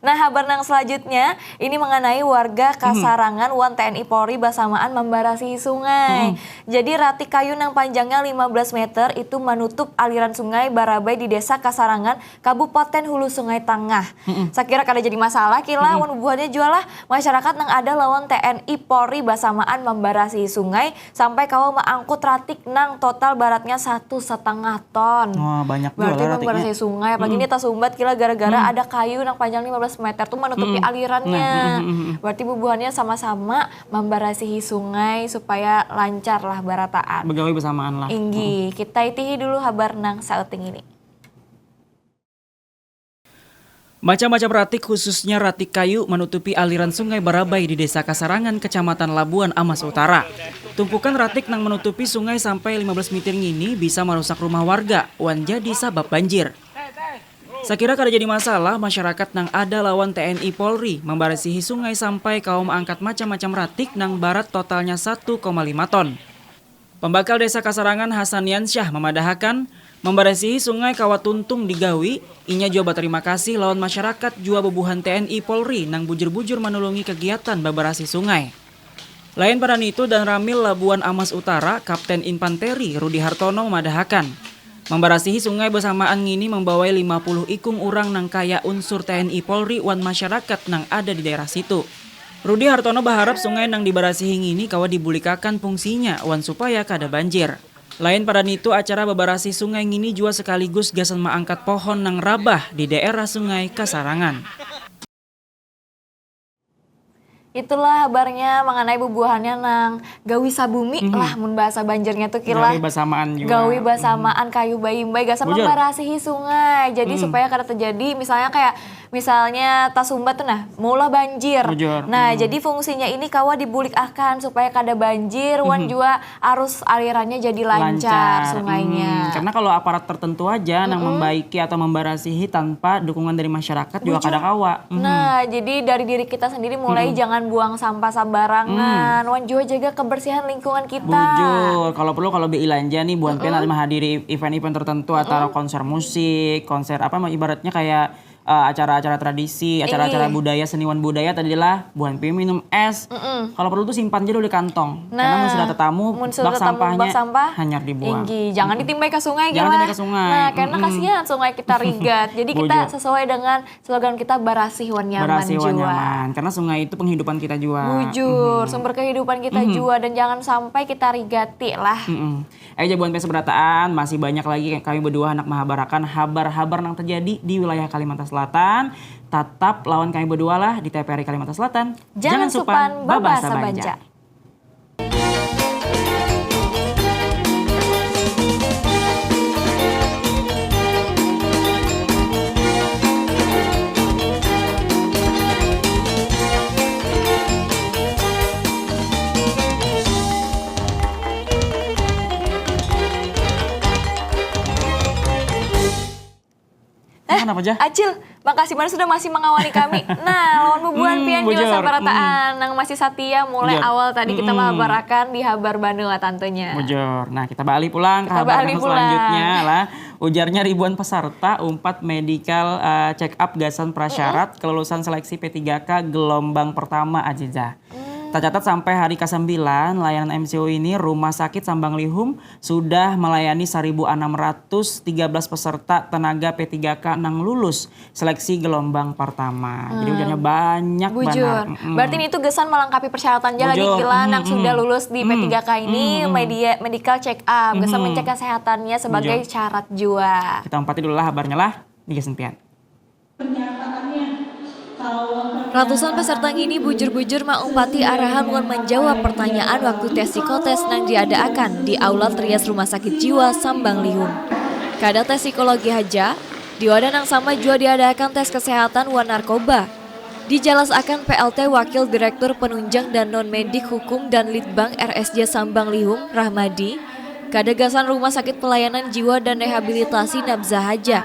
Nah, habar nang selanjutnya ini mengenai warga Kasarangan wan T N I Polri bersamaan membersihi sungai. Jadi ratik kayu nang panjangnya lima belas meter itu menutup aliran sungai Barabai di Desa Kasarangan, Kabupaten Hulu Sungai Tengah. Sakira kada jadi masalah kila wan bubuhannya jua lah masyarakat nang ada lawan T N I Polri bersamaan membersihi sungai sampai kawa meangkut ratik nang total beratnya satu setengah ton. Wah, banyak juga Berarti lah ratiknya. Membersihi sungai, apalagi ini tasumbat kila gara-gara ada kayu nang panjang lima belas meter tu menutupi alirannya. Berarti bubuhannya sama-sama memberasihi sungai supaya lancar lah barataan. Begawi bersamaan lah. Inggih, kita itihi dulu habar nang sauting ini. Macam-macam ratik, khususnya ratik kayu, menutupi aliran Sungai Barabai di Desa Kasarangan, Kecamatan Labuan Amas Utara. Tumpukan ratik nang menutupi sungai sampai lima belas mitir ngini bisa marusak rumah warga, wan jadi sabab banjir. Sakira kada jadi masalah, masyarakat nang ada lawan T N I Polri mambarasihi sungai sampai kawa maangkat macam-macam ratik nang barat totalnya satu koma lima ton. Pambakal Desa Kasarangan Hasaniansyah mamadahakan, mambarasihi sungai kawa tuntung digawi, inya jua batarima kasih lawan masyarakat jua bubuhan T N I Polri nang bujur-bujur manulungi kagiatan babarasih sungai. Lain pada nitu, Danramil Labuan Amas Utara, Kapten Infanteri Rudi Hartono mamadahakan, mambarasihi sungai basamaan ngini mambawai lima puluh ikung urang nang kaya unsur T N I Polri wan masyarakat nang ada di daerah situ. Rudi Hartono baharap sungai nang dibarasihi ngini kawa dibulikakan fungsinya wan supaya kada banjir. Lain pada nitu, acara babarasih sungai ngini jua sekaligus gasan maangkat pohon nang rabah di daerah Sungai Kasarangan. Itulah habarnya mengenai bubuhannya nang gawi sabumi lah, mun bahasa Banjarnya tuh kilah. Gawi basamaan jua. Gawi basamaan, kayu baimbai, gasan mambarasihi sungai. Jadi supaya kada terjadi, misalnya kayak, misalnya tasumbat tuh nah, maulah banjir. Bujur. Nah, jadi fungsinya ini kawa dibulik akan supaya kada banjir, wan jua arus alirannya jadi lancar sungainya. Hmm. Karena kalau aparat tertentu aja nang membaiki atau membarasihi tanpa dukungan dari masyarakat juga kada kawa. Mhm. Nah, jadi dari diri kita sendiri mulai, jangan buang sampah sembarangan, wan jua jaga kebersihan lingkungan kita. Bujur. Kalau perlu, kalau beilanja nih, buhan pian ada menghadiri event-event tertentu atau konser musik, konser apa, ibaratnya kayak eh, acara-acara tradisi, acara-acara budaya, seniwan budaya tadi lah, buhan pian minum es. Kalau perlu tuh simpan aja dulu di kantong. Karena mun sudah tetamu, bak sampahnya hanyar dibuang. Inggih, jangan ditimbai ke sungai, jangan timbak ke sungai. Nah, karena kasihan sungai kita rigat. Jadi kita sesuai dengan slogan kita, barasih wan nyaman jua. Barasih wan nyaman. Karena sungai itu penghidupan kita jua. Bujur, sumber kehidupan kita jua, dan jangan sampai kita rigati lah. Mm-mm. Eh, jabuan pes berataan, masih banyak lagi kami berdua hendak mahabarakan habar-habar nang terjadi di wilayah Kalimantan Selatan. Tatap lawan kami berdua lah di T V R I Kalimantan Selatan. Jangan supan babasa Banjar. Nah, kenapa, Jah? Acil, makasih banyak sudah masih mengawani kami. Nah, lawan bubuhan pian jua sabarataan nang masih satia mulai awal tadi kita mahabarakan di habar banua tentunya. Bujur. Nah, kita baalih pulang ke habar selanjutnya lah. Ujarnya ribuan peserta umpat medical, eh, check up gasan prasyarat kelulusan seleksi P tiga K gelombang pertama, Azizah. Tacatat sampai hari kasambilan layanan M C U ini, Rumah Sakit Sambang Lihum sudah melayani seribu enam ratus tiga belas peserta tenaga P tiga K nang lulus seleksi gelombang pertama. Jadi ujarnya banyak banar. Bujur. Berarti ini tuh gasan melengkapi persyaratan aja lagi, Kila, nang sudah lulus di P tiga K ini, media, medical check up, gasan mencek kesehatannya sebagai syarat jua. Kita umpati dulu lah habarnya lah, di gasan pian. Ratusan peserta ngini bujur-bujur maumpati arahan wan manjawab pertanyaan waktu tes psikotes nang diadaakan di Aula Trias Rumah Sakit Jiwa Sambang Lihum. Kada tes psikologi haja, di wadah nang sama jua diadaakan tes kesehatan wan narkoba. Dijalasakan P L T Wakil Direktur Penunjang dan Non Medik Hukum dan Litbang R S J Sambang Lihum, Rahmadi, kada gasan rumah sakit pelayanan jiwa dan rehabilitasi nabza haja.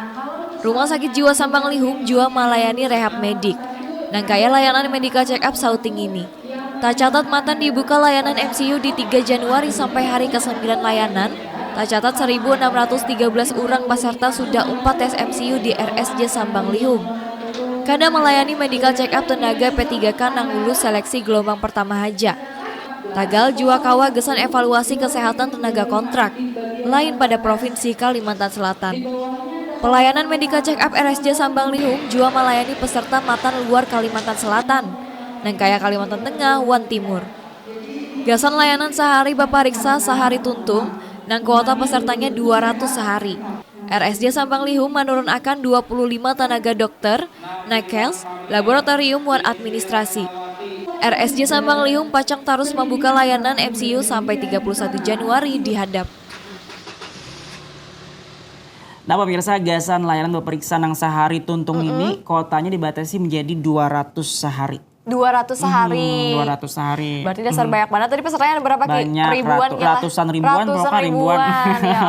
Rumah Sakit Jiwa Sambang Lihum jua malayani rehab medik, nang kaya layanan medical check up sauting ini. Tacatat matan dibuka layanan M C U di tiga Januari sampai hari kasambilan layanan, tacatat seribu enam ratus tiga belas urang pasarta sudah umpat tes M C U di R S J Sambang Lihum. Kada melayani medical check up tenaga P tiga K nang lulus seleksi gelombang pertama haja. Tagal jua kawa gasan evaluasi kesehatan tenaga kontrak, lain pada Provinsi Kalimantan Selatan. Pelayanan medical check up R S J Sambang Lihum jua malayani peserta matan luar Kalimantan Selatan, nang kaya Kalimantan Tengah wan Timur. Gasan layanan sahari bapariksa sahari tuntung, nang kuota pesertanya dua ratus sahari. R S J Sambanglihum manurunakan dua puluh lima tanaga dokter, nakes, laboratorium, wan administrasi. R S J Sambanglihum pacang tarus mambuka layanan M C U sampai tiga puluh satu Januari di handap. Nah, pemirsa, gasan layanan beperiksa nang sehari tuntung ini kuotanya dibatasi menjadi dua ratus sehari. Dua ratus sehari. Hmm, dua ratus sehari. Berarti dasar hmm. banyak banget. Tadi pesertanya ada berapa ki? Banyak, ribuan ratu, ratusan ribuan. Ratusan ribuan. Ya,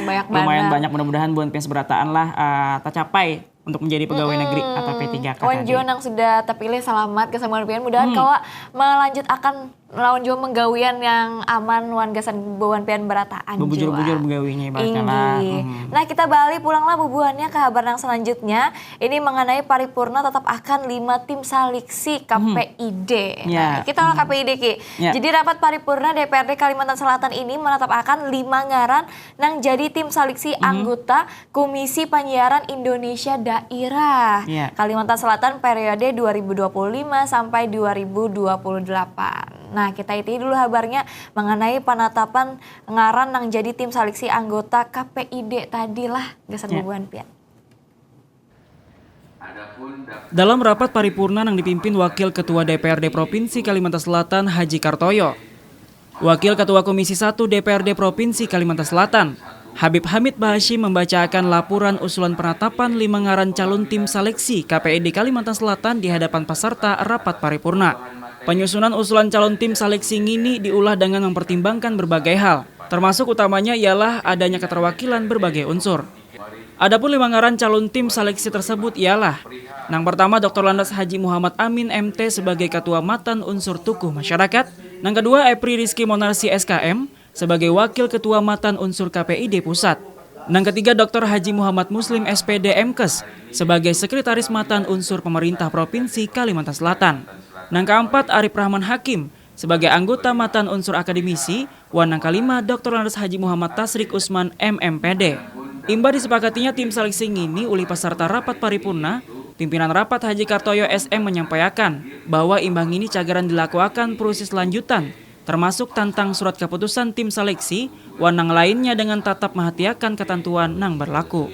banyak banget. Lumayan banyak. Mudah-mudahan buan pian seberataan lah uh, tercapai untuk menjadi pegawai mm -mm. negeri atau P tiga K. Wan Juan yang sudah terpilih selamat kesemua pian. Mudahan hmm. kawa melanjutakan lawan jua menggawian yang aman wan gasan bubuhan pian berataan bubujur-bujur menggawinya ibaratnya lah. Hmm. Nah, kita balik pulanglah bubuhannya ke habar yang selanjutnya. Ini mengenai paripurna tetap akan lima tim saliksi K P I D. Hmm. Ya. Nah, kita hmm. K P I D ki. Ya. Jadi rapat paripurna D P R D Kalimantan Selatan ini menetapkan lima ngaran nang jadi tim saliksi hmm. anggota Komisi Penyiaran Indonesia Daerah yeah. Kalimantan Selatan periode dua ribu dua puluh lima sampai dua ribu dua puluh delapan. Nah, kita iti dulu habarnya mengenai penetapan ngaran nang jadi tim saliksi anggota K P I D tadi lah gasan yeah. bubuhan pian. Dalam rapat paripurna yang dipimpin Wakil Ketua D P R D Provinsi Kalimantan Selatan Haji Kartoyo, Wakil Ketua Komisi satu D P R D Provinsi Kalimantan Selatan, Habib Hamid Bahashim membacakan laporan usulan penetapan lima ngaran calon tim seleksi K P I D Kalimantan Selatan di hadapan peserta rapat paripurna. Penyusunan usulan calon tim seleksi ngini diulah dengan mempertimbangkan berbagai hal, termasuk utamanya ialah adanya keterwakilan berbagai unsur. Adapun lima ngaran calon tim seleksi tersebut ialah, nang pertama Doktor Landas Haji Muhammad Amin M T sebagai Ketua Matan Unsur Tukuh Masyarakat, nang kedua Epri Rizky Monarsi S K M sebagai Wakil Ketua Matan Unsur K P I D Pusat, nang ketiga Doktor Haji Muhammad Muslim S P D M Kes sebagai Sekretaris Matan Unsur Pemerintah Provinsi Kalimantan Selatan, nang keempat Arif Rahman Hakim sebagai anggota matan unsur akademisi, wan nang kalima Doktor Landas Haji Muhammad Tasrik Usman M M P D. Imbah disepakatinya tim seleksi ngini ulih peserta rapat paripurna, pimpinan rapat Haji Kartoyo S M menyampaiakan bahwa imbah ngini cagaran dilakuakan proses lanjutan, termasuk tentang surat keputusan tim seleksi, wan nang lainnya dengan tatap mahatiakan ketentuan nang berlaku.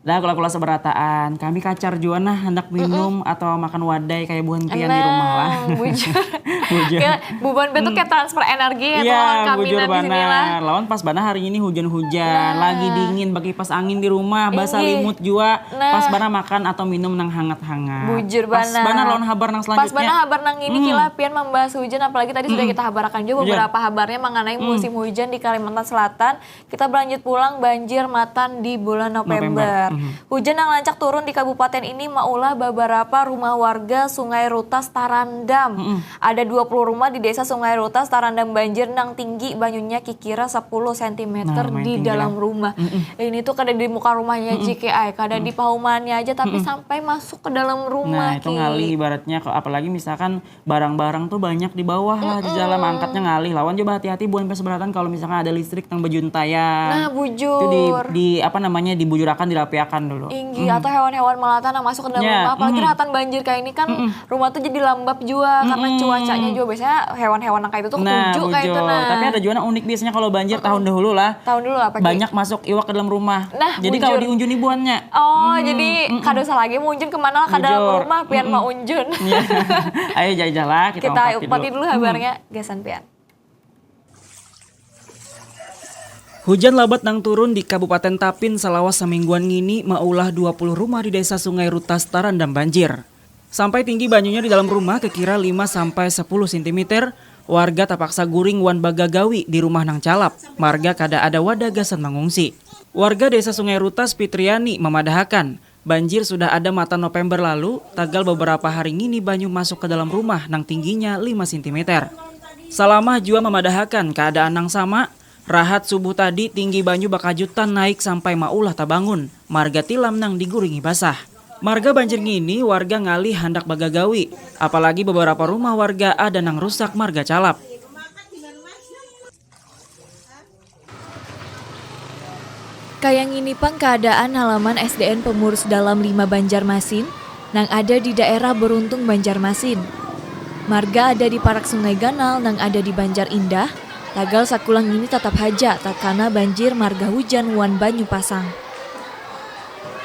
Dah kula-kula seberataan, kami kacar jua nah handak minum mm -mm. atau makan wadai kayak buhan pian di rumah lah. Bujur. Bujur. Ya, bubuhan pian tuh kayak transfer energi ya, ya kami bujur banar. Lawan pas banar hari ini hujan-hujan, nah. Lagi dingin, pakai kipas angin di rumah, basah limut jua. Nah. Pas banar makan atau minum nang hangat-hangat. Bujur banar. Pas banar lawan habar nang selanjutnya. Pas banar habar nang ini hmm. Kila pian membahas hujan, apalagi tadi hmm. Sudah kita habarakan juga beberapa hmm. Habarnya mengenai hmm. Musim hujan di Kalimantan Selatan. Kita berlanjut pulang banjir matan di bulan November. November. Mm-hmm. Hujan yang lancak turun di kabupaten ini maulah beberapa rumah warga Sungai Rutas tarandam. Mm-hmm. Ada dua puluh rumah di desa Sungai Rutas tarandam banjir nang tinggi banyunya kikira sepuluh sentimeter nah, di dalam lah. Rumah. Mm-hmm. Ini tuh kada di muka rumahnya mm-hmm. J K I, kada mm-hmm. Di pahumannya aja tapi mm-hmm. Sampai masuk ke dalam rumah. Nah, itu ngalih ibaratnya apalagi misalkan barang-barang tuh banyak di bawah lah di dalam angkatnya ngalih lawan coba hati-hati buhan pas beratan kalau misalkan ada listrik yang bejuntayan nah bujur itu di, di apa namanya dibujurakan dirapiakan dulu inggi hmm. Atau hewan-hewan melata yang masuk ke dalam ya, rumah apalagi hmm. Ratan banjir kayak ini kan hmm. Rumah tuh jadi lambab juga hmm. Karena cuacanya juga biasanya hewan-hewan yang kayak itu tuh nah, ketuju kayak itu nah tapi ada juga yang unik biasanya kalau banjir hmm. Tahun dahulu lah tahun dulu apa banyak masuk iwak ke dalam rumah nah jadi bujur. Kalau diunjuni buannya oh hmm. Jadi hmm. Kada usah lagi mau unjun kemana lah ke dalam rumah pian hmm. Mau unjun. Ayo jajah lah kita, kita umpati dulu, umpati dulu habarnya hmm. Gasan pian. Hujan labat nang turun di Kabupaten Tapin salawas samingguan ngini maulah dua puluh rumah di Desa Sungai Rutas tarandam banjir. Sampai tinggi banyunya di dalam rumah kekira lima sampai sepuluh sentimeter, warga tapaksa guring wan bagagawi di rumah nang calap, marga kada ada wadah gasan mangungsi. Warga Desa Sungai Rutas Pitriani mamadahakan, Banjir sudah ada matan November lalu, tagal beberapa hari ngini banyu masuk ke dalam rumah nang tingginya lima sentimeter. Salamah jua mamadahakan kaadaan nang sama, rahat subuh tadi tinggi banyu bakajutan naik sampai maulah tabangun, marga tilam nang diguringi basah. Marga banjir ngini warga ngalih handak bagagawi, apalagi beberapa rumah warga ada nang rusak marga calap. Kaya ngini pang kaadaan halaman S D N Pemurus Dalam lima Banjarmasin nang ada di daerah Beruntung Banjarmasin. Marga ada di parak Sungai Ganal nang ada di Banjar Indah, tagal sakulah ngini tatap haja takana banjir marga hujan wan banyu pasang.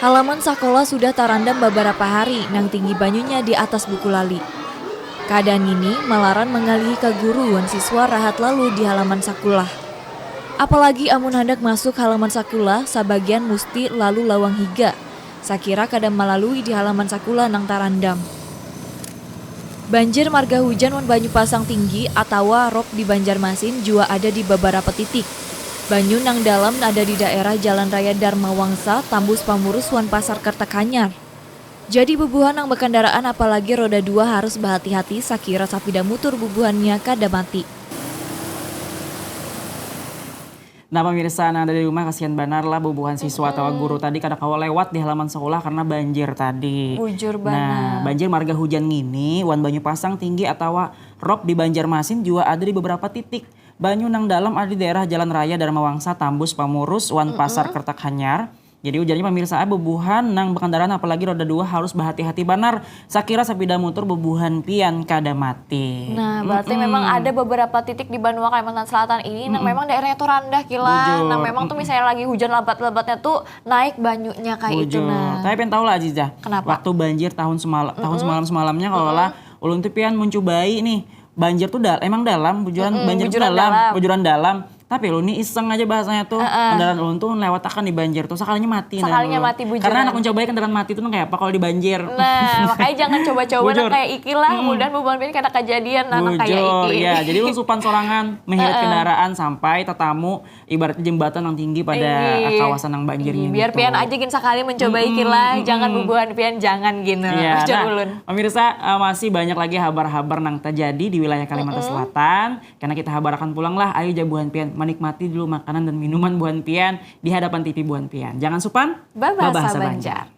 Halaman sakolah sudah tarandam babarapa hari nang tinggi banyunya di atas buku lali. Kaadaan ngini malaran mangalihi ka guru wan siswa rahat lalu di halaman sakulah. Apalagi amun handak masuk halaman sakulah, sabagian musti lalu lawang higa, sakira kada malalui di halaman sakulah nang tarandam. Banjir marga hujan wan banyu pasang tinggi atawa rop di Banjarmasin jua ada di babarapa titik. Banyu nang dalam ada di daerah Jalan Raya Dharma Wangsa, Tambus Pamurus wan Pasar Kertek Hanyar. Jadi bubuhan nang bakandaraan apalagi roda dua harus bahati-hati sakira sapida mutur bubuhannya kada mati. Nah pemirsa nang ada di rumah, kasihan banar lah bubuhan siswa atawa guru tadi kada kawa lewat di halaman sekolah karena banjir tadi. Bujur banar. Nah, banjir marga hujan ngini wan banyu pasang tinggi atawa rop di Banjarmasin jua ada di beberapa titik. Banyu nang dalam ada di daerah Jalan Raya Dharma Wangsa, Tambus Pamurus wan Pasar Kertak Hanyar. Jadi ujarnya pemirsa ah, bubuhan nang bakandaraan apalagi roda dua harus bahati-hati banar sakira sapida mutur bubuhan pian kada mati. Nah, berarti memang ada beberapa titik di banua Kalimantan Selatan ini nang memang daerahnya tuh randah kilah. Nang memang tuh misalnya lagi hujan lebat-lebatnya tuh naik banyunya kayak itu nah. Tapi pian tahu lah Azizah, waktu banjir tahun semalam tahun semalam semalamnya kalau lah ulun tuh pian mencubai nih banjir tuh dal emang dalam bujuran banjir tuh dalam bujuran dalam. Tapi ulun ni iseng aja bahasanya tuh. Kendaraan ulun tuh lewat akan di banjir tuh sakalinya mati nah. Sakalinya mati bujuran. Karena anak mencobai kendaraan mati tuh nang kayak apa kalau di banjir. Nah, makanya jangan coba-coba nang kayak iki lah. Mudahan bubuhan pian kada kejadian nah nang kayak iki. Iya, jadi ulun supan sorangan menghirit kendaraan sampai tetamu ibaratnya jembatan nang tinggi pada kawasan nang banjir ini. Biar pian aja gin sakali mencobai iki lah. Jangan bubuhan pian jangan gin. Iya, nah, ulun. Pemirsa, uh, masih banyak lagi habar-habar nang terjadi di wilayah Kalimantan Selatan. Karena kita habarakan pulang lah, ayu ja buhan pian manikmati dulu makanan dan minuman buhan pian di hadapan T V buhan pian. Jangan supan babahasa Banjar.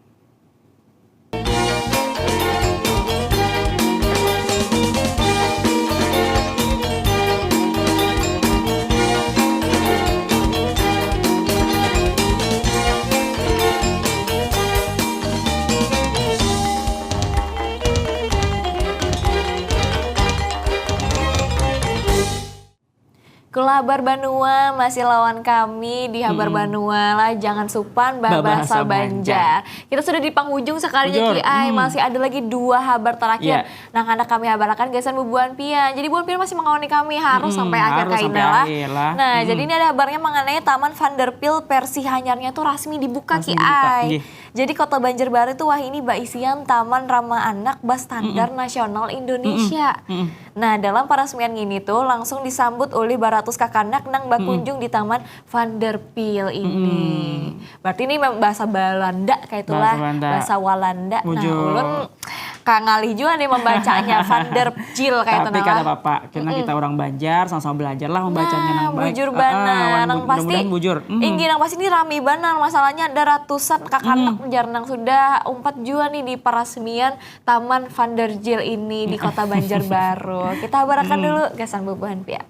Kula habar banua masih lawan kami di habar banua lah jangan supan bah bahasa banjar. Kita sudah di panghujung sekalinya Ki Ai, masih ada lagi dua habar terakhir nang handak kami habarakan gasan bubuhan pian. Jadi bubuhan pian masih mangawani kami harus sampai akhir kaina lah. Nah, jadi ini ada habarnya mengenai Taman Vanderpeel versi hanyarnya tuh rasmi dibuka Ki Ai. Jadi Kota Banjarbaru tuh wahini baisian taman ramah anak bastandar nasional Indonesia. Nah, dalam parasmian ngini tuh langsung disambut ulih baratus kakanak nang bakunjung di Taman Vanderpeel ini. Berarti ini bahasa Balanda kayak itulah, bahasa Walanda. Nah, ulun ka ngalih jua nih membacanya Vanderpeel kayak itu. Tapi kada apa-apa, karena kita orang Banjar sama-sama belajar lah membacanya nang baik. Bujur banar, nang pasti. Inggih, nang pasti ini rami banar, masalahnya ada ratusan kakanak jar nang sudah umpat jua nih di parasmian Taman Vanderjil ini di Kota Banjarbaru. Kita habarakan dulu gasan bubuhan pian.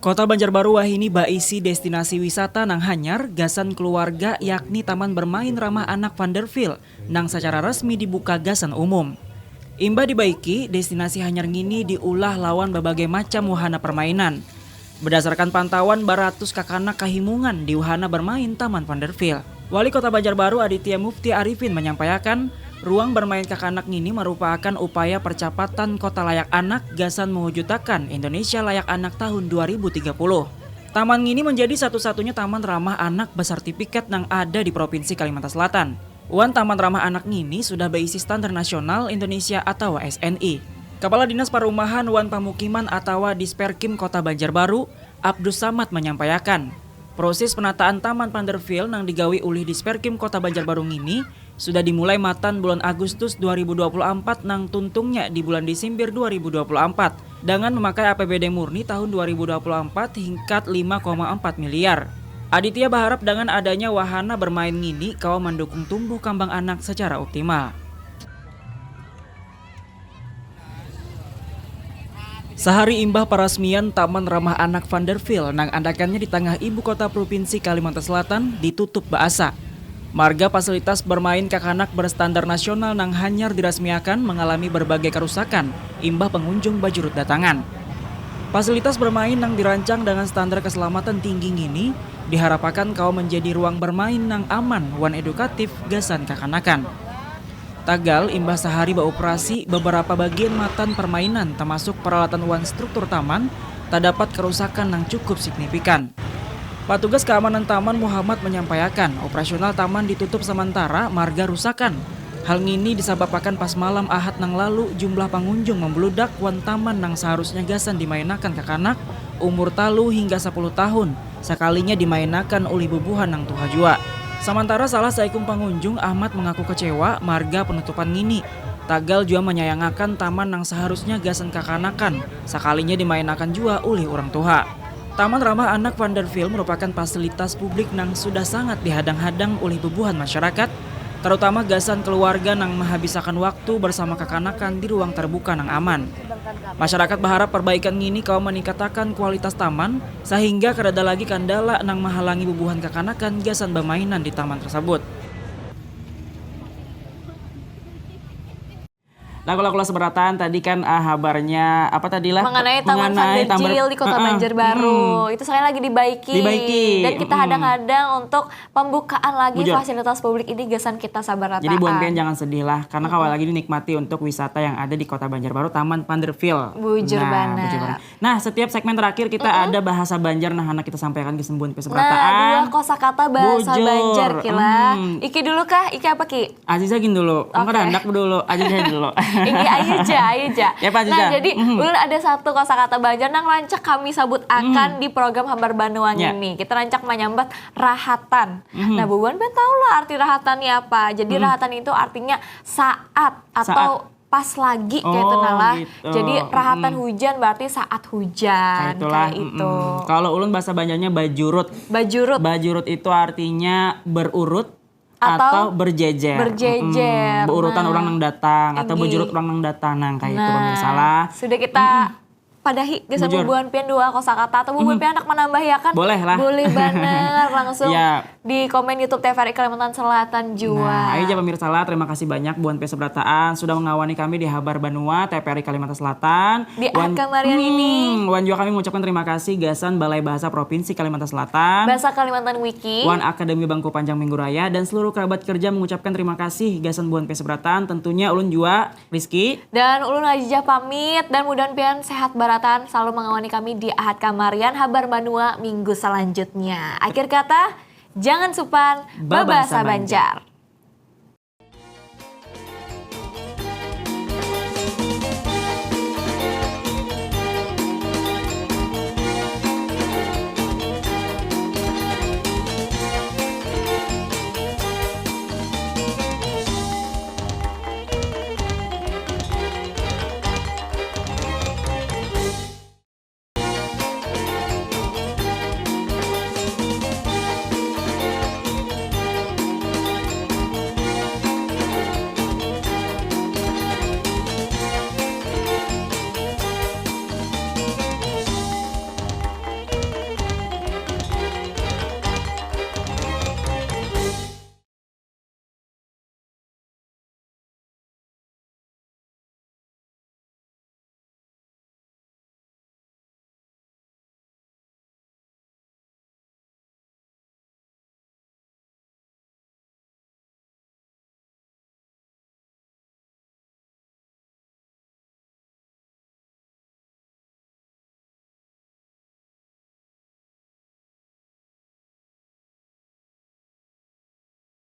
Kota Banjarbaru wahini baisi destinasi wisata nang hanyar gasan keluarga, yakni Taman Bermain Ramah Anak Vanderville nang sacara resmi dibuka gasan umum. Imbah dibaiki, destinasi hanyar ngini diulah lawan babagai macam wahana permainan. Bedasarkan pantauan, baratus kakanak kahimungan di wahana bermain Taman Vanderville. Wali Kota Banjarbaru Aditya Mufti Arifin manyampaiakan, ruang bermain kakanak ngini marupaakan upaya percapatan Kota Layak Anak gasan mewujutakan Indonesia Layak Anak tahun dua ribu tiga puluh. Taman ngini menjadi satu-satunya taman ramah anak besertifikat nang ada di Provinsi Kalimantan Selatan. Wan taman ramah anak ngini sudah baisi standar nasional Indonesia atawa S N I. Kapala Dinas Parumahan wan Pamukiman atawa Disperkim Kota Banjarbaru, Abdus Samad manyampaiakan, proses penataan Taman Vanderville nang digawi ulih Disperkim Kota Banjarbaru ngini sudah dimulai matan bulan Agustus dua ribu dua puluh ampat nang tuntungnya di bulan Disimbir dua ribu dua puluh ampat dangan memakai A P B D murni tahun dua ribu dua puluh ampat hingkat lima koma empat miliar. Aditya baharap dengan adanya wahana bermain ngini kawa mandukung tumbuh kambang anak secara optimal. Sahari imbah parasmian Taman Ramah Anak Vanderville nang andakannya di tangah ibu kota Provinsi Kalimantan Selatan ditutup baasa. Marga fasilitas bermain kakanak berstandar nasional nang hanyar dirasmiakan mengalami berbagai kerusakan imbah pengunjung bajurut datangan. Fasilitas bermain nang dirancang dengan standar keselamatan tinggi ngini diharapakan kawa menjadi ruang bermain nang aman wan edukatif gasan kakanakan. Tagal, imbah sahari baoperasi, beberapa bagian matan permainan, termasuk peralatan wan struktur taman, terdapat kerusakan yang cukup signifikan. Patugas keamanan taman Muhammad menyampaikan, operasional taman ditutup sementara marga rusakan. Hal ngini disababakan pas malam Ahad nang lalu, jumlah pengunjung membeludak wan taman nang seharusnya gasan dimainakan kakanak umur talu hingga sepuluh tahun, sakalinya dimainakan ulih bubuhan nang tuha jua. Samantara salah saikung pangunjung, Ahmad, mengaku kecewa marga penutupan ngini. Tagal jua menyayangakan taman nang seharusnya gasan kakanakan, sakalinya dimainakan jua ulih urang tuha. Taman Ramah Anak Vanderville merupakan fasilitas publik nang sudah sangat dihadang-hadang ulih bubuhan masyarakat, terutama gasan keluarga nang menghabisakan waktu bersama kakanakan di ruang terbuka nang aman. Masyarakat berharap perbaikan ngini kawa meningkatakan kualitas taman, sehingga kadada lagi kandala nang menghalangi bubuhan kakanakan gasan bermainan di taman tersebut. Nah, kalau, kalau seberataan tadi kan, ah, habarnya apa tadi lah? Mengenai Taman Mengenai Vanderjil di Kota Heeh. Banjarbaru. Hmm. Itu sekarang lagi dibaiki. Dibaiki. Dan kita Mm-mm. hadang-hadang untuk pembukaan lagi Bujur. Fasilitas publik ini gasan kita sabarataan. Jadi buhan pian jangan sedih lah, karena kawa lagi dinikmati untuk wisata yang ada di Kota Banjarbaru, Taman Vanderville. Bujur Nah, banar. Bujur banar. Nah, setiap segmen terakhir kita ada bahasa Banjar, nah, anak kita sampaikan ke sembuhan Nah, sabarataan. Dua kosakata bahasa Bujur. Banjar, Kila. Hmm. Iki dulu kah? Iki apa, Ki? Aziza gin dulu. Kamu Oke. Randak dulu. Aziza dulu. Ini ayu ja, ayu ja. Ya, apa, Nah, Aziza? Jadi Mhm. ulun ada satu kosakata Banjar nang rancak kami sabut akan di program Habar Banua Ya. ini. Kita rancak menyambat rahatan. Mhm. Nah, bubuhan pian tahu lah arti rahatan ni apa. Jadi Mhm. rahatan itu artinya saat atau Saat. Pas lagi kayak itu Oh, nah lah. Gitu. Jadi rahatan Mhm. Hujan berarti saat hujan Kayak itulah. kayak itu. Mm-mm. Kalau ulun bahasa Banjarnya bajurut. Bajurut. Bajurut itu artinya berurut Atau atau berjejer. berjejer. Mm-mm. Berurutan Nah. Orang nang datang atau Inggih. Bejurut orang nang datang, nang kayak itu, Nah, pemirsa lah. Sudah kita padahi gasan Bujur. Bubuhan pian dua kosakata atau Bubuhan pian anak menambahi akan Boleh lah. Boleh banar langsung Ya. Di komen YouTube T V R I Kalimantan Selatan jua. Nah, ayu ja pemirsa lah, terima kasih banyak buhan pian sabarataan sudah mengawani kami di Habar Banua T V R I Kalimantan Selatan. Di Aka Marian ini. Hmm, wan jua kami mengucapkan terima kasih gasan Balai Bahasa Provinsi Kalimantan Selatan. Bahasa Kalimantan Wiki. Wan Akademi Bangku Panjang Minggu Raya dan seluruh kerabat kerja mengucapkan terima kasih gasan buhan pian sabarataan. Tentunya ulun jua Rizky. Dan ulun Aziza pamit dan mudahan pian sehat barataan selalu mengawani kami di Ahad Kamarian Habar Banua minggu selanjutnya. Akhir kata, jangan supan babasa Banjar.